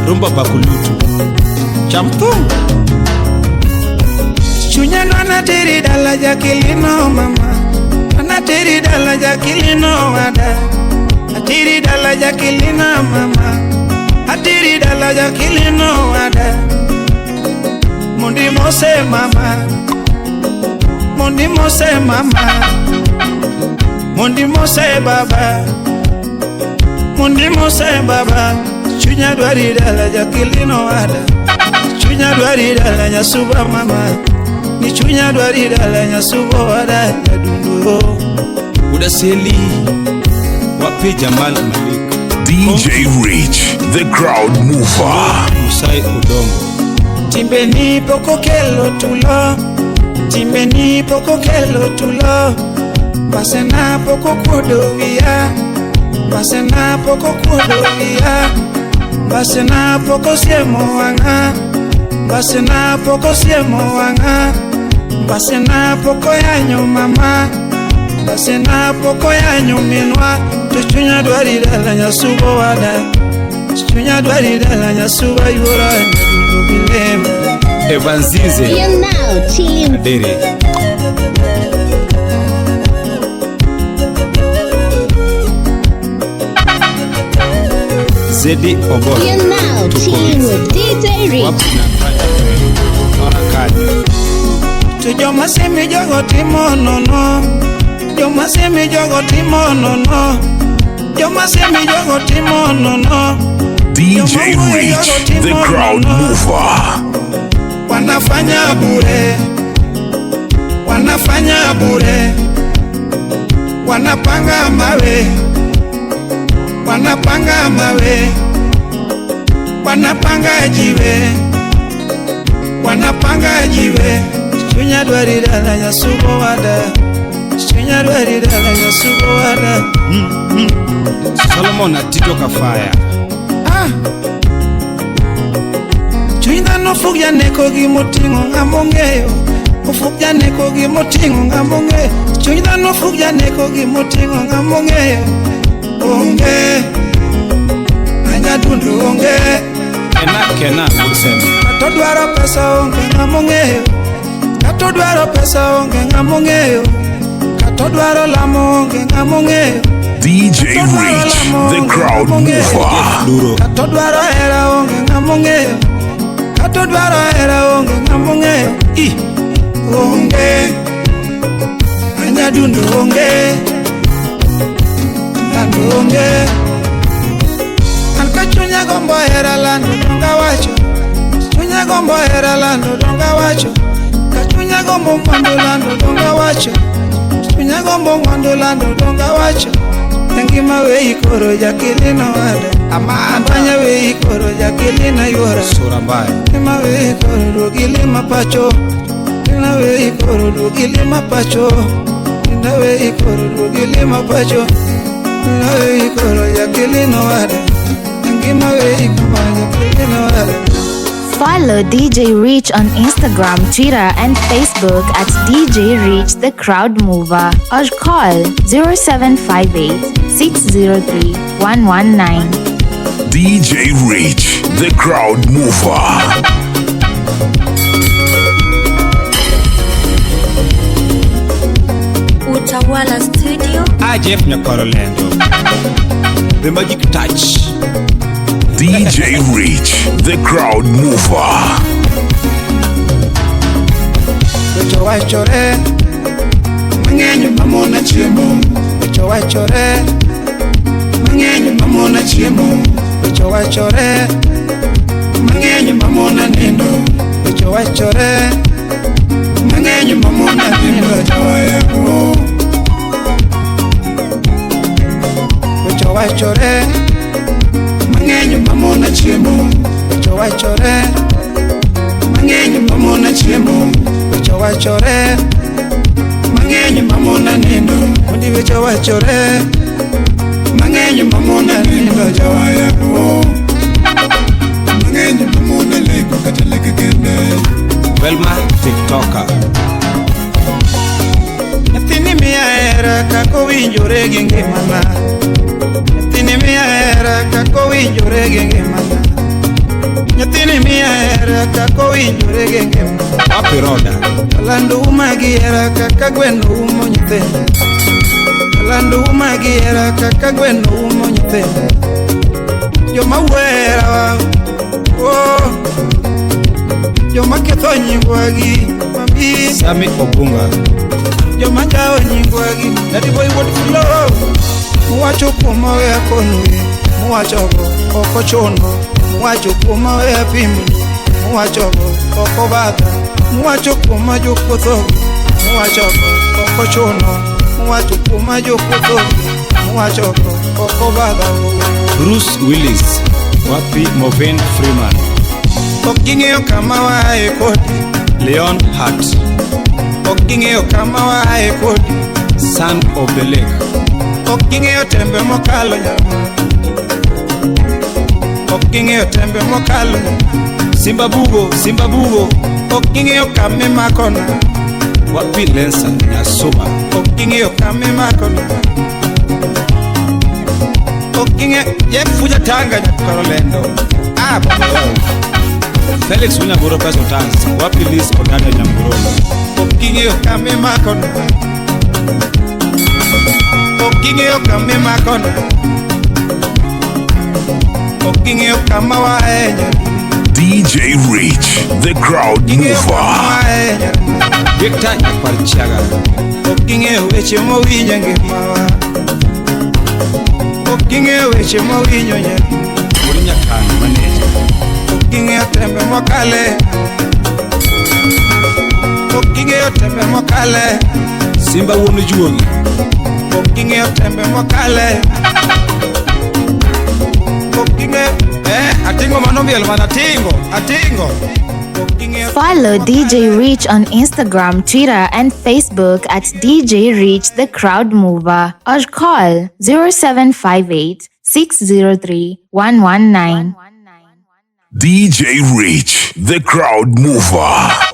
Speaker 3: Rumba Bakulutu. Cham thum.
Speaker 4: Chunya nateri dala Jacqueline mama. Anateri dala Jacqueline wada. Ateri dala Jacqueline mama. Ateri dala Jacqueline wada. Mundi mose mama. Mundi mose mama. Mundi mose baba. Mundi mose baba. Chunya dwari dala Jacqueline wada. Chunya dwari dala nyasuba mama. Ni chunya dwari dala nyasuba wada nyadundu.
Speaker 3: Udaseli Wapi Jamal Malik.
Speaker 1: DJ Rich, the crowd mover.
Speaker 3: Musai Odongo.
Speaker 4: Timbeni poko kelo tulo. Timbeni poko kelo tulo. Basena poko kudo wia. Basena poko kudo wia. Basena poko siemo wanga. Basena poko siemo wanga. Basena poko yanyo mama. Basena poko yanyo minwa. Tuchunya dwari dala nyasubo wada. Chunya dwari dala nyasuba yura.
Speaker 3: Evanzize.
Speaker 12: You're now chilling.
Speaker 3: Adere. Zedi Oboro.
Speaker 12: You're now chilling with DJ Rich.
Speaker 4: To joma semi jogo timo nono. Joma semi jogo timo nono. Joma semi jogo timo nono.
Speaker 1: DJ Rich, the crowd mover.
Speaker 4: Wanafanya bure. Wanafanya bure. Wanapanga mawe. Wanapanga mawe. Wanapanga jiwe. Wanapanga jiwe. Chunya dwari dala nyasubo wada. Chunya dwari dala nyasubo wada.
Speaker 3: Solomon Atito Kafaya.
Speaker 4: Ah. Chunya no fugya neko gi motingo ng'amongeyo. Ofugya neko gi motingo ng'amongeyo. Chunya no fugya neko gi motingo ng'amongeyo. Onge. Anya dundu onge.
Speaker 3: Ena kena useme.
Speaker 4: Kato dwaro pesa onge ng'amongeyo. Kato dwaro pesa onge ng'amongeyo. Kato dwaro lamo onge ng'amongeyo.
Speaker 1: DJ Rich, the crowd mover.
Speaker 4: Kato dwaro hera onge ng'amongeyo. Kato dwaro hera onge ng'amongeyo. I onge. Anya dundu onge. Lando onge. An ka chunya gombo hera lando donga wacho. Chunya gombo hera lando donga wacho. Ka chunya gombo mwandu lando donga wacho. Chunya gombo mwandu lando donga wacho. Ngima wei koro Jacqueline wada. Amanya wei koro Jacqueline yora.
Speaker 3: Sura mbaya.
Speaker 4: Ngima wei koro dugili mapacho. Ngima wei koro dugili mapacho. Ngima wei koro dugili mapacho. Ngima wei koro Jacqueline wada. Ngima wei koro Jacqueline wada.
Speaker 6: Follow DJ Rich on Instagram, Twitter, and Facebook at DJ Rich the Crowd Mover or call 0758 603 119.
Speaker 1: DJ Rich, the crowd mover.
Speaker 10: Utawala Studio.
Speaker 3: Jeff Nyakorolendo. The Magic Touch.
Speaker 1: DJ Rich, the crowd mover.
Speaker 4: Wecho wachore, mang'eny mamona chiemo. Wecho wachore, mang'eny mamona chiemo. Wecho wachore, mang'eny mamona nindo. Wecho wachore, mang'eny mamona nindo. Wecho wachore, mang'eny mamona chiemo. Wecho wachore, mang'eny mamona chiemo. Wecho wachore, mang'eny mamona nindo. Mondi wecho wachore, mang'eny mamona nindo.
Speaker 7: Jawaya mang'eny mamona leko kata leke kende.
Speaker 3: Velma TikToker.
Speaker 4: Nyathini miya hera hera kaka owinjore gi ngimana. Nyathini miya hera kaka owinjore gi ngimana. Nyathini miya hera kaka owinjore gi ngimana.
Speaker 3: Wapi Roda?
Speaker 4: Alando uma gi hera kaka gweno umo nyithinde. Alando uma gi hera kaka gweno umo nyithinde. Joma wuoyo oh, joma ketho nyingwa gi mami.
Speaker 3: Sami Obunga.
Speaker 4: Joma njawo nyingwa gi Daddy Boy wuod Fulo. Muwacho kuoma we akonue, muwachogo ok ochuno. Muwacho kuoma we apimni, muwachogo ok obadha. Muwacho kuoma jokuothogo, muwachogo ok ochuno. Muwacho kuoma jokuothogo, muwachogo ok obadha.
Speaker 3: Bruce Willis. Wapi Movin Freeman?
Speaker 4: Ok ging'eyo kama waaye kodi.
Speaker 3: Leon Hart.
Speaker 4: Ok ging'eyo kama waaye kodi.
Speaker 3: Son of the Lake.
Speaker 4: Ok ging'eyo tembe mokalo nyama. Ok ging'eyo tembe mokalo.
Speaker 3: Simba Bugo, Simba Bugo.
Speaker 4: Ok ging'eyo kama imakona.
Speaker 3: Wapi Lensa Nyasuma?
Speaker 4: Ok ging'eyo kama imakona. Ok ging'eyo
Speaker 3: Jeff Fuja Tanga Nyakarolendo. Ah, baba. Felix Unyagoro Peso Tans. Wapi Liz Odada Nyamgoro?
Speaker 4: Ok ging'eyo kama imakona. Ok ging'eyo kama imakona. Ok ging'eyo kama waaye
Speaker 1: DJ Rich, the crowd mover.
Speaker 3: Victor Nyaparchiaga.
Speaker 4: Ok ging'eyo weche mowinjo e ngimawa. Ok ging'eyo weche mowinjo nyathi.
Speaker 3: Wuod Nyakan manager.
Speaker 4: Ok ging'eyo tembe mokale. Ok ging'eyo tembe mokale.
Speaker 3: Simba wuon juogi.
Speaker 4: Ok ging'eyo tembe mokale. Ok ging'eyo
Speaker 3: Atingo mano miel mana atingo, atingo.
Speaker 4: Ok ging'eyo
Speaker 6: Follow DJ Rich on Instagram, Twitter, and Facebook at DJ Rich the Crowd Mover or call 0758 603 119.
Speaker 1: DJ Rich, the crowd mover.